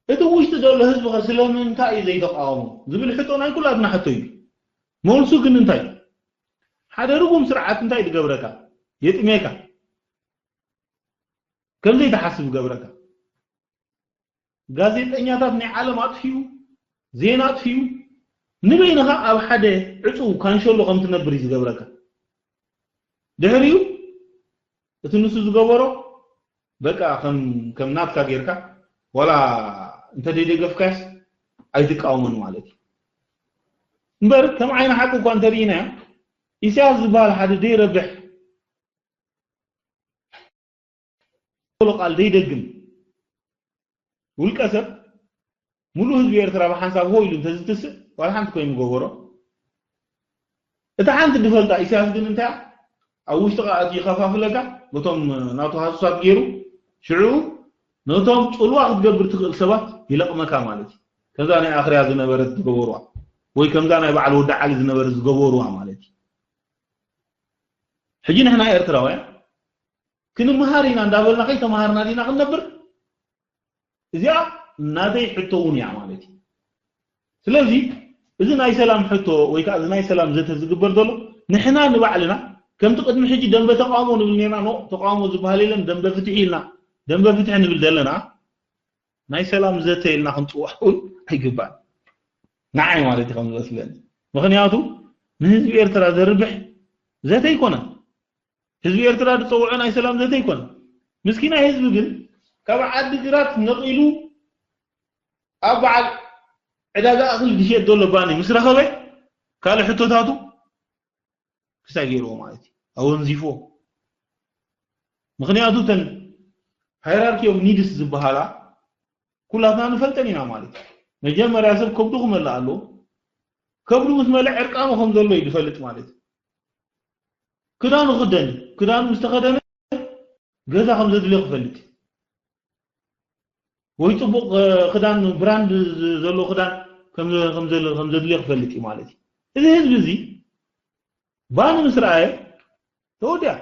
እቲ ውሽጢ ዘሎ ህዝቢ ከ ስለምንታይ እዩ ዘይተቃወሞ ዝብል ሕቶ ናይ ኩላትና ሕቶ እዩ። መልሱ ግን እንታይ እዩ? ሓደ ርጉም ስርዓት እንታይ ዝገብረካ? የጥሜካ። ከም ዘይትሓስብ ይገብረካ። ጋዜጠኛታት ናይ ዓለም ኣጥፊኡ፣ ዜና ኣጥፊኡ፣ ንበይንኻ ኣብ ሓደ ዕጹው ካንሸሎ ከም ትነብር እዩ ዝገብረካ። ድሕሪኡ እቲ ንሱ ዝገበሮ በቃ ከም ከም ናትካ ጌርካ ዋላ እንተ ደይደገፍካስ ኣይትቃወሞን ማለት እዩ። እምበር ከም ዓይኒ ሓቂ እኳ እንተርኢናዮ ኢሳያስ ዝበሃል ሓደ ደይረብሕ ቃል ዘይደግም ውልቀ ሰብ ሙሉእ ህዝቢ ኤርትራ ብሓንሳብ ሆ ኢሉ እንተዝትስእ ዋላ ሓንቲ ኮይኑ ገበሮ። እታ ሓንቲ ድፈልጣ ኢሳያስ ግን እንታይ ኣብ ውሽጢ ቃ እቲ ይኸፋፍለካ ነቶም ናቱ ሃሱሳት ገይሩ ሽዑ ነቶም ጽልዋ ክትገብር ትኽእል ሰባት ይለቕመካ ማለት እዩ። ከምዛ ናይ ኣኽርያ ዝነበረት ዝገበሩዋ ወይ ከምዛ ናይ በዓል ወዲ ዓሊ ዝነበረት ዝገበሩዋ ማለት እዩ። ሕጂ ንሕና ኤርትራውያን ክንመሃር ኢና እንዳበልና ከይተመሃርና ዲና ክንነብር? እዚኣ ናተይ ሕቶ እውን እያ ማለት እዩ። ስለዚ እዚ ናይ ሰላም ሕቶ ወይ ከዓ እዚ ናይ ሰላም ዘተ ዝግበር ዘሎ ንሕና ንባዕልና ከምቲ ቅድሚ ሕጂ ደንበ ተቃውሞ ንብል ነርና፣ ኖ ተቃውሞ ዝበሃል የለን ደንበ ፍትሒ ኢልና ደንበ ፍትሒ ንብል ዘለና ናይ ሰላም ዘተ ኢልና ክንፅዋዕ እውን ኣይግባእ ንዓይ ማለት እዩ ከም ዝመስለኒ። ምክንያቱ ንህዝቢ ኤርትራ ዘርብሕ ዘተ ኣይኮነን። ህዝቢ ኤርትራ ዝፀውዖ ናይ ሰላም ዘተ ኣይኮነን። ምስኪናይ ህዝቢ ግን ካብ ዓዲ ግራት ነቒሉ ኣብ በዓል ዕዳጋ እኽሊ ዝሸየጥ ዘሎ ባኒ ምስ ረኸበ ካልእ ሕቶታቱ ክሳይ ገይርዎ ማለት እዩ ኣወንዚፎ። ምክንያቱ እተን ሃይራርኪ ኦፍ ኒድስ ዝበሃላ ኩላትና ንፈልጠን ኢና ማለት እዩ። መጀመርያ ሰብ ከብዱ ክመልእ ኣለዎ። ከብዱ ምስ መለ ዕርቃኑ ከም ዘሎ እዩ ዝፈልጥ ማለት እዩ። ክዳኑ ክደን ክዳኑ ምስ ተኸደነ ገዛ ከም ዘድልዮ ክፈልጥ እዩ። ወይ ፅቡቕ ክዳን ብራንድ ዘሎ ክዳን ከም ዘድልዮ ክፈልጥ እዩ ማለት እዩ። እዚ ህዝቢ እዚ ባኒ ምስ ረኣየ ተወዲኣ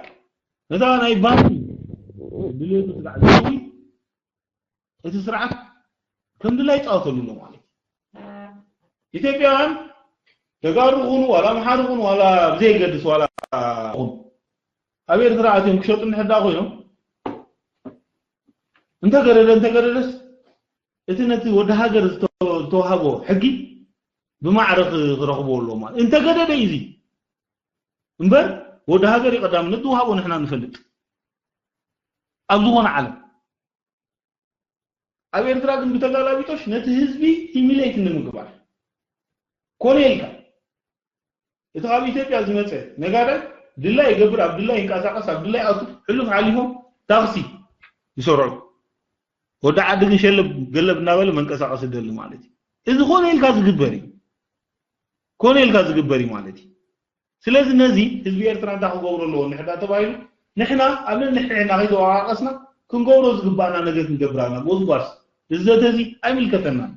ነታ ናይ ባኒ ድሌቱ ስጋዕ ዘዊ እቲ ስርዓት ከም ድላይ ይፃወተሉ ኣሎ ማለት እዩ። ኢትዮጵያውያን ተጋሩ ይኹኑ ዋላ ኣምሓሩ ይኹኑ ዋላ ብዘየገድስ ዋላ ይኹኑ ኣብ ኤርትራ ኣትዮም ክሸጡ እንድሕር ደኣ ኮይኖም እንተገደደ እንተገደደስ እቲ ነቲ ወዲ ሃገር ዝተዋህቦ ሕጊ ብማዕረ ክረኽቦ ኣለዎ ማለት እንተገደደ እዩ እዚ እምበር ወዲ ሃገር እዩ ቀዳምነት ዝወሃቦ ንሕና ንፈልጥ ኣብ ዝኾነ ዓለም ኣብ ኤርትራ ግን ብተጋላቢጦሽ ነቲ ህዝቢ ሂሚሌት ንምግባር ኮነ ኢልካ እቲ ካብ ኢትዮጵያ ዝመፀ ነጋዳይ ድላይ ይገብር ኣብ ድላይ ይንቀሳቀስ ኣብ ድላይ ኣቱ ሕሉፍ ሓሊፎም ታክሲ ይሰርዑ ወዲ ዓዲ ግን ሸለብ ገለብ እናበለ መንቀሳቀሲ ደሊ ማለት እዩ እዚ ኮነ ኢልካ ዝግበር እዩ ኮነ ኢልካ ዝግበር እዩ ማለት እዩ ስለዚ ነዚ ህዝቢ ኤርትራ እንታይ ክገብሮ ኣለዎ ንሕዳ ተባሂሉ ንሕና ኣብ ነንሕሕና ከይተወቃቀስና ክንገብሮ ዝግባኣና ነገር ክንገብር ኣለና። ጎስጓስ እዚ ዘተ እዚ ኣይምልከተናን።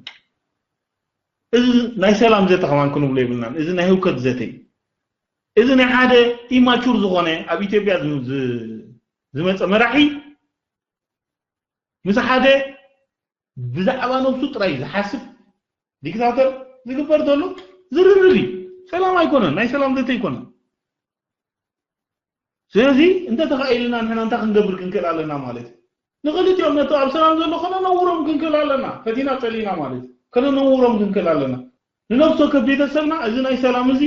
እዚ ናይ ሰላም ዘተ ከማን ክንብሎ የብልናን። እዚ ናይ ህውከት ዘተ እዩ። እዚ ናይ ሓደ ኢማቹር ዝኾነ ኣብ ኢትዮጵያ ዝመፀ መራሒ ምስ ሓደ ብዛዕባ ነብሱ ጥራይ ዝሓስብ ዲክታተር ዝግበር ዘሎ ዝርርብ እዩ። ሰላም ኣይኮነን፣ ናይ ሰላም ዘተ ኣይኮነን። ስለዚ እንተተኻኢልና ንሕና እንታይ ክንገብር ክንክእል ኣለና ማለት እዩ። ንኽልቲኦም ነቲ ኣብ ሰላም ዘሎ ከነነውሮም ክንክእል ኣለና። ፈቲና ጸሊና ማለት እዩ። ከነነውሮም ክንክእል ኣለና። ንነፍሲ ወከፍ ቤተሰብና እዚ ናይ ሰላም እዚ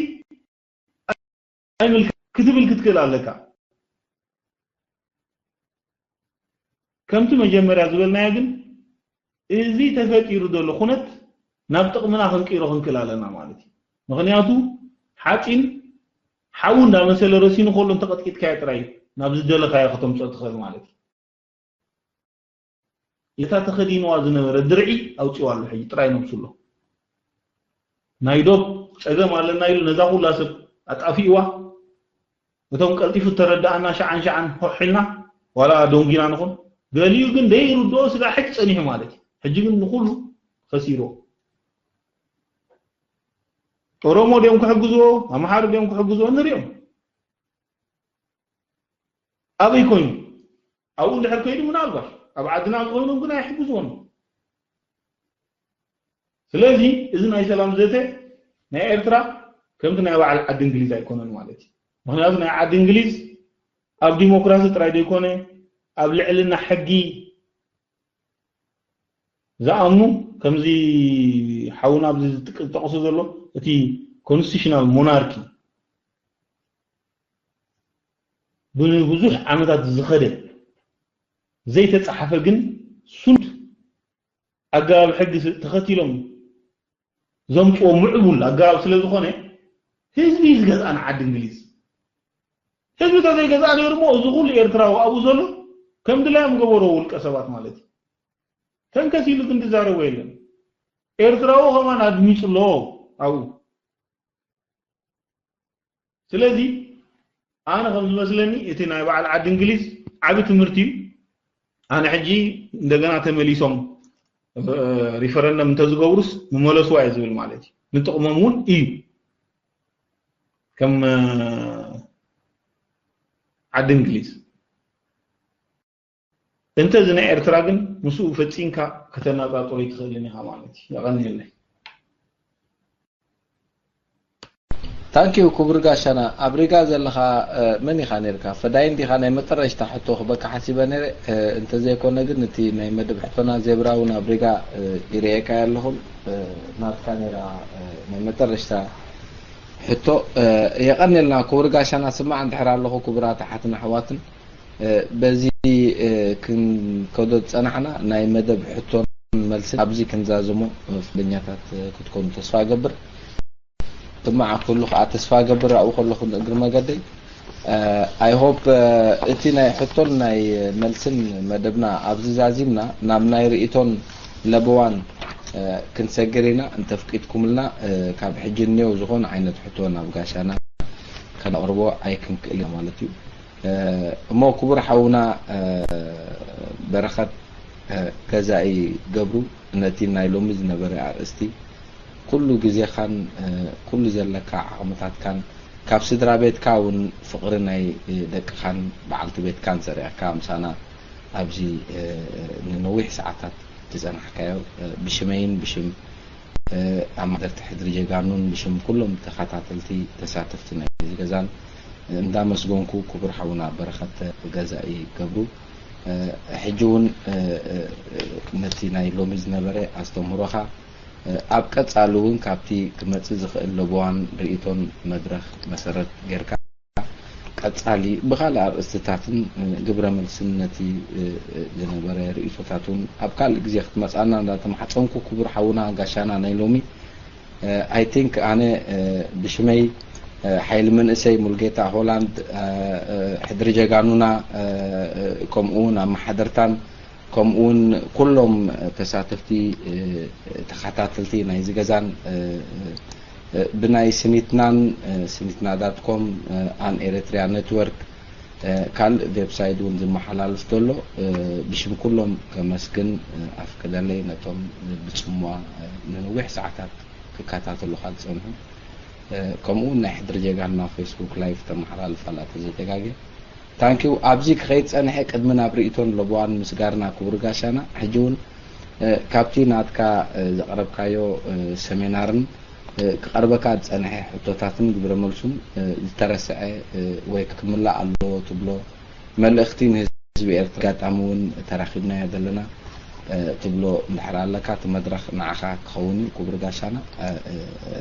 ኣይምልክ ክትብል ክትክእል ኣለካ። ከምቲ መጀመርያ ዝበልናዮ ግን እዚ ተፈጢሩ ዘሎ ኩነት ናብ ጥቕምና ክንቅይሮ ክንክእል ኣለና ማለት እዩ። ምኽንያቱ ሓፂን ሓዊ እንዳመሰለ ረሲኑ ከሎ እንተቐጥቂጥካዮ ጥራይ ናብ ዝደለኻዮ ከተምፅኦ ትኽእል ማለት እዩ። እታ ተኸዲንዋ ዝነበረ ድርዒ ኣውፂዋ ኣሎ ሕጂ ጥራይ ነብሱ ኣሎ። ናይ ዶብ ፀገም ኣለና ኢሉ ነዛ ኩላ ሰብ ኣጣፊእዋ። እቶም ቀልጢፉ ተረዳኣና ሸዓን ሸዓን ሆሕ ኢልና ዋላ ደንጊና ንኹን ገሊኡ ግን ደይርድኦ ስጋ ሕጂ ፀኒሑ ማለት እዩ። ሕጂ ግን ንኩሉ ከሲርዎ። ኦሮሞ ድዮም ክሕግዝዎ ኣምሓሩ ድዮም ክሕግዝዎ ንሪኦም። ኣበይ ኮይኑ ኣብኡ እንድሕር ከይዱ ምናልባት ኣብ ዓድና ዝኾይኖም ግን ኣይሕግዝዎን። ስለዚ እዚ ናይ ሰላም ዘተ ናይ ኤርትራ ከምቲ ናይ በዓል ዓዲ እንግሊዝ ኣይኮነን ማለት እዩ። ምክንያቱ ናይ ዓዲ እንግሊዝ ኣብ ዲሞክራሲ ጥራይ ዘይኮነ ኣብ ልዕልና ሕጊ ዝኣምኑ፣ ከምዚ ሓውና ኣብዚ ዝጥቅ- ዝጠቕሶ ዘሎ እቲ ኮንስቲቱሽናል ሞናርኪ ብብዙሕ ዓመታት ዝኸደ ዘይተጻሓፈ ግን ሱንድ ኣገባብ ሕጊ ስ- ተኸቲሎም ዘምፅዎ ምዕቡል ኣገባብ ስለ ዝኾነ ህዝቢ እዩ ዝገዝኣ ንዓዲ እንግሊዝ። ህዝቢ ተዘይገዝኣ ነይሩ እሞ እዚ ኩሉ ኤርትራዊ ኣብኡ ዘሎ ከም ድላዮም ገበሮ ውልቀ ሰባት ማለት እዩ። ተንከስ ኢሉ ግን ዝዛረቦ የለን። ኤርትራዊ ከማን ኣድሚፁ ኣሎ ኣብኡ። ስለዚ ኣነ ከም ዝመስለኒ እቲ ናይ በዓል ዓዲ እንግሊዝ ዓቢ ትምህርቲ እዩ። ኣነ ሕጂ እንደገና ተመሊሶም ሪፈረንደም እንተዝገብሩስ ምመለስዋ እየ ዝብል ማለት እዩ። ንጥቕሞም እውን እዩ ከም ዓዲ እንግሊዝ። እንተ እዚ ናይ ኤርትራ ግን ምስኡ ፈጺምካ ከተነጻጽሮ ኣይትኽእልን ኢኻ ማለት እዩ። የቐንየለይ። Thank you ክቡር ጋሻና። ኣብ ሪጋ ዘለኻ መን ኢኻ ነርካ? ፈዳይን ዲኻ? ናይ መጠረሽታ ሕቶ ክበካ ሓሲበ ነረ። እንተዘይኮነ ግን እቲ ናይ መደብ ሕቶና ዜብራ እውን ኣብ ሪጋ ይርእየካ ኣለኹን ናትካ ነራ ናይ መጠረሽታ ሕቶ። የቐንየልና ክቡር ጋሻና። ስማዕ እንድሕር ኣለኹ ክቡራት ኣሓትን ኣሕዋትን በዚ ክንከዶ ዝጸናሕና ናይ መደብ ሕቶን መልስን ኣብዚ ክንዛዝሞ ፍቓደኛታት ክትኮኑ ተስፋ እገብር። ትማዓ ኩሉ ከዓ ተስፋ እገብር ኣብኡ ከለኹ እግሪ መገደይ I hope እቲ ናይ ሕቶን ናይ መልስን መደብና ኣብዚ ዛዚምና ናብ ናይ ርእቶን ለበዋን ክንሰግር ኢና እንተፍቂድኩምልና ካብ ሕጂ እኒኦ ዝኾነ ዓይነት ሕቶ ናብ ጋሻና ከነቕርቦ ኣይክንክእል ማለት እዩ። እሞ ክቡር ሓውና በረኸት ገዛኢ ገብሩ ነቲ ናይ ሎሚ ዝነበረ ኣርእስቲ ኩሉ ግዜኻን ኩሉ ዘለካ ዓቕምታትካን ካብ ስድራ ቤትካ እውን ፍቕሪ ናይ ደቅኻን በዓልቲ ቤትካን ሰሪዕካ ምሳና ኣብዚ ንነዊሕ ሰዓታት ዝጸናሕካዮ ብሽመይን ብሽም ኣማደርቲ ሕድሪ ጀጋኑን ብሽም ኩሎም ተኸታተልቲ ተሳተፍቲ ናይ ገዛን እንዳመስገንኩ ክቡር ሓውና በረኸት ገዛኢ ገብሩ ሕጂ እውን ነቲ ናይ ሎሚ ዝነበረ ኣስተምህሮኻ ኣብ ቀጻሊ እውን ካብቲ ክመጽእ ዝኽእል ለበዋን ርእቶን መድረኽ መሰረት ጌርካ ቀጻሊ ብኻልእ ኣርእስትታትን ግብረ መልስን ነቲ ዝነበረ ርእቶታት እውን ኣብ ካልእ ግዜ ክትመጽኣና እንዳተማሕጸንኩ ክቡር ሓውና ጋሻና ናይ ሎሚ I think ኣነ ብሽመይ ሓይሊ መንእሰይ ሙልጌታ ሆላንድ ሕድሪ ጀጋኑና ከምኡ እውን ኣመሓደርታን ከምኡ እውን ኩሎም ተሳተፍቲ ተኸታተልቲ ናይዚ ገዛን ብናይ ስኒትናን ስኒትና ዳት ኮም ኣን ኤሪትሪያ ኔትወርክ ካልእ ዌብሳይት እውን ዝመሓላልፍ ዘሎ ብሽም ኩሎም ከመስግን ኣፍቅደለይ ነቶም ብጽምዋ ንነዊሕ ሰዓታት ክከታተሉኻ ዝጸንሑ ከምኡ እውን ናይ ሕድሪ ጀጋና ፌስቡክ ላይፍ ተመሓላልፍ ኣላ ተዘይተጋግየ ታንኪው ኣብዚ ክኸይድ ጸንሐ ቅድሚ ናብ ርእቶን ለበዋን ምስጋርና ክቡር ጋሻና ሕጂ እውን ካብቲ ናትካ ዘቕረብካዮ ሰሚናርን ክቐርበካ ዝጸንሐ ሕቶታትን ግብረ መልሱን ዝተረስዐ ወይ ክምላእ ኣለዎ ትብሎ መልእኽቲ ንህዝቢ ኤርትራ ኣጋጣሚ እውን ተራኺብናዮ ዘለና ትብሎ እንድሕር ኣለካ እቲ መድረኽ ንዓኻ ክኸውን እዩ ክቡር ጋሻና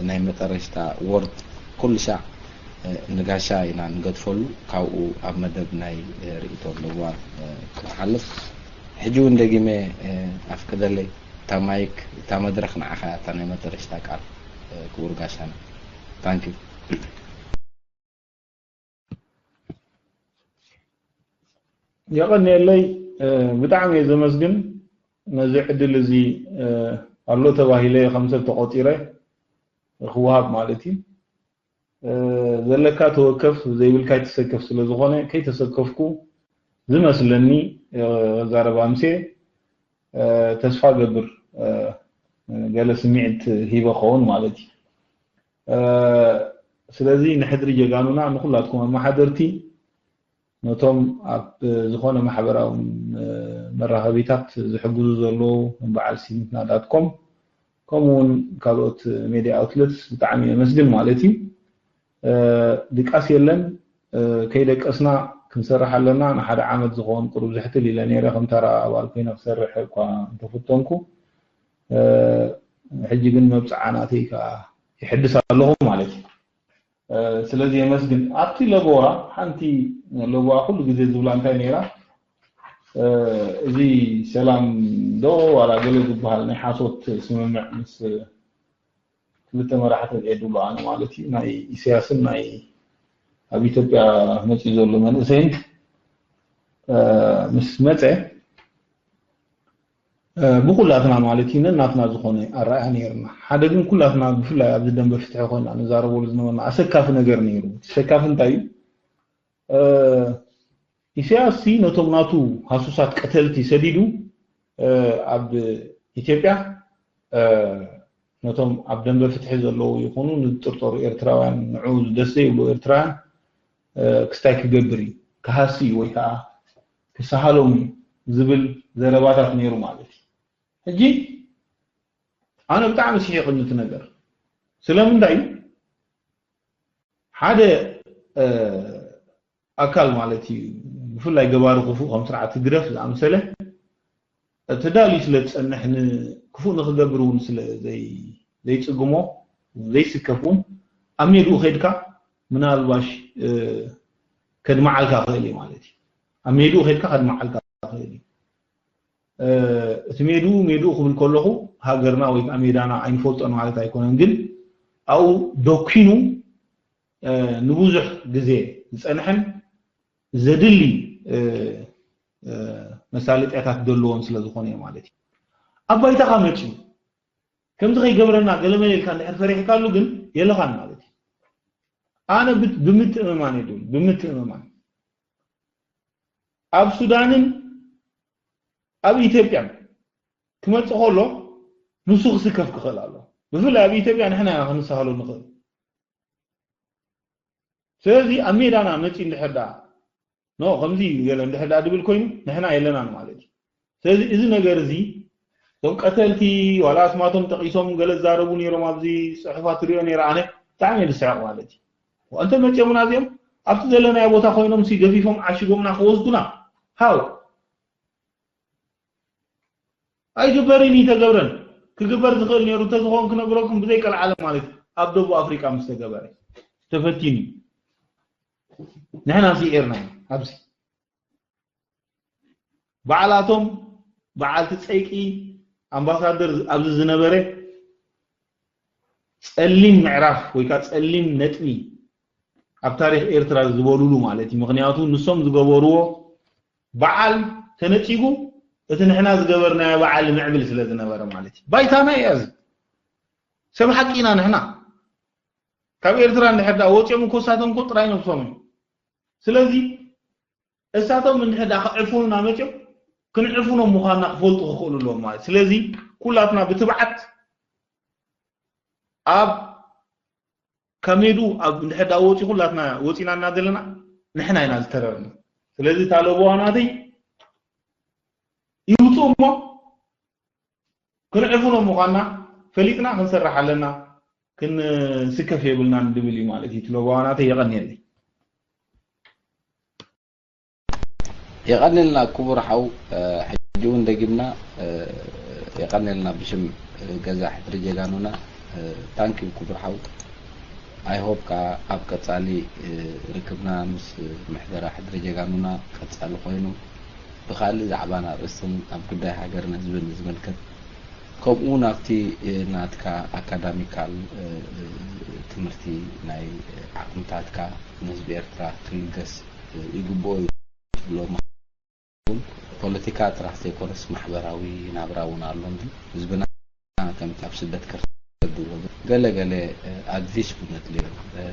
ናይ መጠረሽታ ወርድ ኩሉ ሻዕ ንጋሻ ኢና ንገድፈሉ ካብኡ ኣብ መደብ ናይ ርእቶ ኣለዋ ክንሓልፍ ሕጂ እውን ደጊመ ኣፍቅደለይ እታ ማይክ እታ መድረኽ ንዓኻ እታ ናይ መጠረሽታ ቃል ክቡር ጋሻና ታንኪ የቐንየለይ ብጣዕሚ እየ ዘመስግን ነዚ ዕድል እዚ ኣሎ ተባሂለ ከም ሰብ ተቆፂረ ክወሃብ ማለት እዩ ዘለካ ተወከፍ ዘይብልካ ይተሰከፍ ስለ ዝኾነ ከይተሰከፍኩ ዝመስለኒ ዛረባ ምሴ ተስፋ ገብር ገለ ስምዒት ሂበ ኸውን ማለት እዩ ስለዚ ንሕድሪ ጀጋኑና ንኩላትኩም ኣመሓደርቲ ነቶም ኣብ ዝኾነ ማሕበራዊ መራኸቢታት ዝሕግዙ ዘለዉ በዓል ሲኒትና ዳትኮም ከምኡ እውን ካልኦት ሜድያ ኣውትለትስ ብጣዕሚ የመስግን ማለት እዩ ድቃስ የለን ከይደቀስና ክንሰርሕ ኣለና። ንሓደ ዓመት ዝኸውን ቁሩብ ዝሕትል ኢለ ነይረ፣ ከም ተራ ኣባል ኮይነ ክሰርሕ እኳ እንተፈተንኩ፣ ሕጂ ግን መብፅዓ ናተይ ከዓ ይሕድስ ኣለኹ ማለት እዩ። ስለዚ የመስግን። ኣብቲ ለበዋ ሓንቲ ለበዋ ኩሉ ግዜ ዝብላ እንታይ ነይራ? እዚ ሰላም ዶ ዋላ ገለ ዝበሃል ናይ ሓሶት ስምምዕ ምስ ክልተ መራሕቲ ኤዱሉ ኣነ ማለት እዩ፣ ናይ ኢሳያስን ናይ ኣብ ኢትዮጵያ መፅኡ ዘሎ መንእሰይን ምስ መፀ ብኩላትና ማለት እዩ ነናትና ዝኾነ ኣረኣያ ነይርና። ሓደ ግን ኩላትና ብፍላይ ኣብዚ ደንበ ፍትሒ ኮይና ንዛረበሉ ዝነበርና ኣሰካፊ ነገር ነይሩ። ኣሰካፊ እንታይ እዩ? ኢሳያስ ሲ ነቶም ናቱ ሃሱሳት ቀተልቲ ሰዲዱ ኣብ ኢትዮጵያ ነቶም ኣብ ደንበ ፍትሒ ዘለዉ ይኹኑ ንጥርጠሩ ኤርትራውያን ንዑ ደስ ዘይብሉ ኤርትራውያን ክስታይ ክገብር እዩ፣ ክሃሲ እዩ ወይ ከዓ ክሰሃሎም እዩ ዝብል ዘረባታት ነይሩ ማለት እዩ። ሕጂ ኣነ ብጣዕሚ ስሒቕኒ እቲ ነገር። ስለምንታይ እዩ ሓደ ኣካል ማለት እዩ ብፍላይ ገባሪ ክፉእ ከም ስርዓት ህግደፍ ዝኣምሰለ ተዳልዩ ስለ ዝፀንሕ ንክፉእ ንክገብር እውን ስለ ዘይፅግሞ ዘይስከፍ እውን ኣብ ሜድኡ ከይድካ ምናልባሽ ከድመዓልካ ክእል እዩ ማለት እዩ። ኣብ ሜድኡ ከይድካ ከድመዓልካ ክእል እዩ። እቲ ሜድኡ ሜድኡ ክብል ከለኹ ሃገርና ወይ ከዓ ሜዳና ኣይንፈልጦን ማለት ኣይኮነን፣ ግን ኣብኡ ደኪኑ ንብዙሕ ግዜ ዝፀንሐን ዘድሊ መሳለጥያታት ዘለዎን ስለ ዝኾነ እዩ ማለት እዩ። ኣብ ባይታኻ መፅዩ ከምዚ ከይገብረና ገለመለ ኢልካ እንድሕር ፈሪሕካሉ ግን የለኻን ማለት እዩ። ኣነ ብምትእምማን እየ ድብል፣ ብምትእምማን ኣብ ሱዳንን ኣብ ኢትዮጵያን ክመፅእ ከሎ ንሱ ክስከፍ ክኽእል ኣሎ። ብፍላይ ኣብ ኢትዮጵያ ንሕና ኢና ክንሰሃሎ ንኽእል። ስለዚ ኣብ ሜዳና መፂኡ እንድሕር ደኣ ኖ ከምዚ ገለ እንድሕር ደኣ ድብል ኮይኑ ንሕና የለናን ማለት እዩ። ስለዚ እዚ ነገር እዚ እቶም ቀተልቲ ዋላ ኣስማቶም ጠቒሶም ገለ ዝዛረቡ ነይሮም ኣብዚ ፅሑፋት ትሪኦ ነይረ ኣነ ብጣዕሚ እየ ዝስሕቕ ማለት እዩ። እንተ መፂኦምና እዚኦም ኣብቲ ዘለናዮ ቦታ ኮይኖም ሲ ገፊፎም ዓሽጎምና ክወስዱና ሃው ኣይግበርን ይተገብረን ክግበር ዝኽእል ነይሩ እንተዝኸውን ክነግረኩም ብዘይቀልዓለም ማለት እዩ። ኣብ ደቡብ ኣፍሪቃ ምስ ተገበረ ተፈቲኑ እዩ። ንሕና ሲ ኤርና ኢና ኣብዚ በዓላቶም በዓልቲ ፀይቂ ኣምባሳደር ኣብዚ ዝነበረ ፀሊም ምዕራፍ ወይ ከዓ ፀሊም ነጥቢ ኣብ ታሪክ ኤርትራ ዝበሉሉ ማለት እዩ። ምክንያቱ ንሶም ዝገበርዎ በዓል ተነፂጉ እቲ ንሕና ዝገበርናዮ በዓል ምዕብል ስለ ዝነበረ ማለት እዩ። ባይታና እዩ እዚ። ሰብ ሓቂ ኢና ንሕና። ካብ ኤርትራ እንድሕር ደኣ ወፂኦም እኮ እሳቶም እኮ ጥራይ ነብሶም እዮም። ስለዚ እሳቶም እንድሕር ደኣ ክዕፍኑና መፂኦም ክንዕፍኖም ምዃንና ክፈልጡ ክኽእሉ ኣለዎም ማለት። ስለዚ ኩላትና ብትብዓት ኣብ ከሜዱ ኣብ እንድሕር ደኣ ወፂኡ ኩላትና ወፂና እና ዘለና ንሕና ኢና ዝተረርና። ስለዚ እታ ለበዋ ናተይ ይውፅኡ እሞ ክንዕፍኖም ምዃንና ፈሊጥና ክንሰርሕ ኣለና፣ ክንስከፍ የብልናን ድብል እዩ ማለት እዩ። እቲ ለበዋ ናተይ የቐንየለይ። የቐንልና ክቡር ሓው፣ ሕጂ እውን ደጊምና የቐንልና ብሽም ገዛ ሕድሪ ጀጋኑና። ታንኪዩ ክቡር ሓው። ኣይ ሆፕ ከዓ ኣብ ቀፃሊ ርክብና ምስ ምሕደራ ሕድሪ ጀጋኑና ቀፃሊ ኮይኑ ብካልእ ዛዕባን ኣርእስትን ኣብ ጉዳይ ሃገርን ህዝብን ዝምልከት ከምኡ እውን ኣብቲ ናትካ ኣካዳሚካል ትምህርቲ ናይ ዓቕምታትካ ንህዝቢ ኤርትራ ክልገስ ይግብኦ እዩ ትብሎ ፖለቲካ ጥራሕ ዘይኮነስ ማሕበራዊ ናብራ እውን ኣሎ። ህዝብና ከምቲ ኣብ ስደት ክርከብ ገለ ገለ ኣድቪስ እውን ኣድልዮ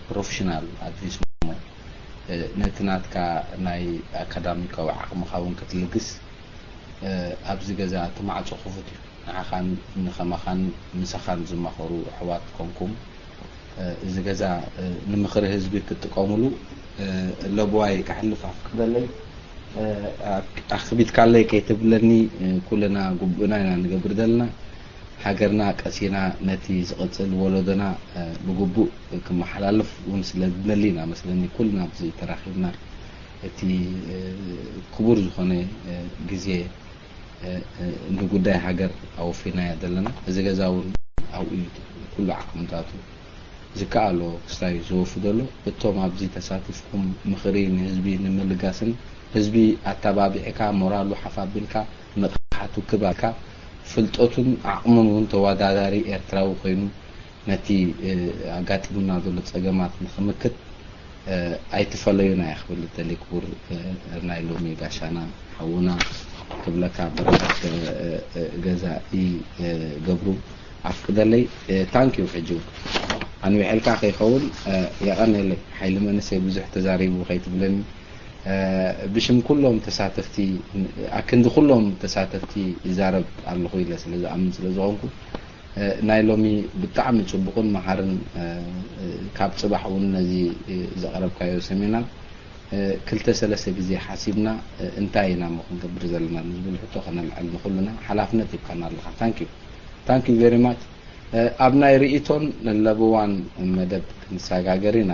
ፕሮፌሽናል ኣድቪስ እሞ ነቲ ናትካ ናይ ኣካዳሚካዊ ዓቕምኻ እውን ክትልግስ ኣብዚ ገዛ እቲ ማዕፆ ክፉት እዩ። ንዓኻን ንኸማኻን ምሳኻን ዝማኸሩ ኣሕዋት ኮንኩም እዚ ገዛ ንምኽሪ ህዝቢ ክትጥቀሙሉ ለብዋይ ከሕልፍ ኣፍቅደለይ። ኣኽቢድካለይ ከይትብለኒ ኩልና ግቡእና ኢና ንገብር ዘለና። ሃገርና ቀሲና ነቲ ዝቕፅል ወለዶና ብግቡእ ክመሓላልፍ እውን ስለ ዝደሊ ኢና መስለኒ ኩልና ኣብዚ ተራኺብና። እቲ ክቡር ዝኾነ ግዜ ንጉዳይ ሃገር ኣወፊናያ ዘለና። እዚ ገዛ እውን ኣብኡ እዩ ኩሉ ዓቕምታቱ ዝከኣሎ ክስታይ ዘወፊ ዘሎ። እቶም ኣብዚ ተሳቲፍኩም ምኽሪ ንህዝቢ ንምልጋስን ህዝቢ ኣተባቢዕካ ሞራሉ ሓፍ ኣቢልካ ንመጥቃዕቱ ክባልካ ፍልጠቱን ዓቕሙን እውን ተወዳዳሪ ኤርትራዊ ኮይኑ ነቲ ኣጋጢሙና ዘሎ ጸገማት ንኽምክት ኣይትፈለዩና እየ ክብል እደሊ። ክቡር ናይ ሎሚ ጋሻና ሓውና ክብለካ በረኸት ገዛኢ ገብሩ ኣፍቅደለይ። ታንኪዩ። ሕጂ ኣንዊሐልካ ከይኸውን የቐነለይ። ሓይሊ መንእሰይ ብዙሕ ተዛሪቡ ከይትብለኒ ብሽም ኩሎም ተሳተፍቲ ኣክንዲ ኩሎም ተሳተፍቲ ይዛረብ ኣለኹ ኢለ ስለ ዝኣምን ስለ ዝኾንኩ ናይ ሎሚ ብጣዕሚ ጽቡቕን መሃርን ካብ ጽባሕ እውን ነዚ ዘቕረብካዮ ሰሚናር ክልተ ሰለስተ ግዜ ሓሲብና እንታይ ኢና እሞ ክንገብር ዘለና ንዝብል ሕቶ ከነልዕል ንኹልና ሓላፍነት ሂብካና ኣለኻ። Thank you very much። ኣብ ናይ ርእይቶን ለበዋን መደብ ክንሰጋገር ኢና።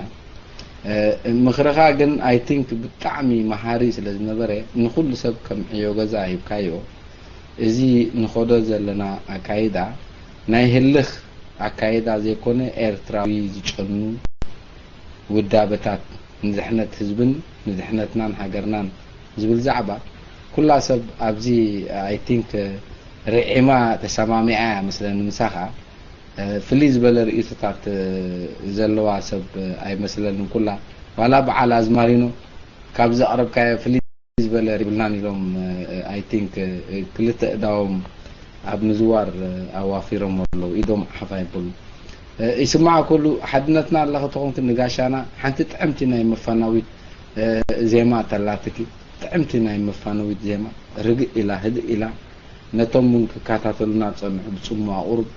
ምኽርኻ ግን I think ብጣዕሚ መሃሪ ስለ ዝነበረ ንኹሉ ሰብ ከም ዕዮ ገዛ ሂብካዮ። እዚ ንኸዶ ዘለና ኣካይዳ ናይ ህልኽ ኣካይዳ ዘይኮነ ኤርትራዊ ዝጨኑ ውዳበታት ንድሕነት ህዝብን ንድሕነትናን ሃገርናን ዝብል ዛዕባ ኩላ ሰብ ኣብዚ I think ርዒማ ተሰማሚዓ እያ መስለኒ። ምሳኻ ፍልይ ዝበለ ርእይቶታት ዘለዋ ሰብ ኣይመስለንን። ኩላ ዋላ በዓል ኣዝማሪኖ ካብ ዘቕረብካዮ ፍልይ ዝበለ ሪብልናን ኢሎም I think ክልተ እዳዎም ኣብ ምዝዋር ኣዋፊሮም ኣለዉ። ኢዶም ሓፍ ኣይበሉ። ይስማዕ ኩሉ ሓድነትና ኣለኸ ተኾንክ ንጋሻና ሓንቲ ጥዕምቲ ናይ መፋናዊት ዜማ ተላትኪ። ጥዕምቲ ናይ መፋነዊት ዜማ ርግእ ኢላ ህድእ ኢላ ነቶም እውን ክከታተሉና ዝጸንሑ ብጽሙ ኣቑሩብ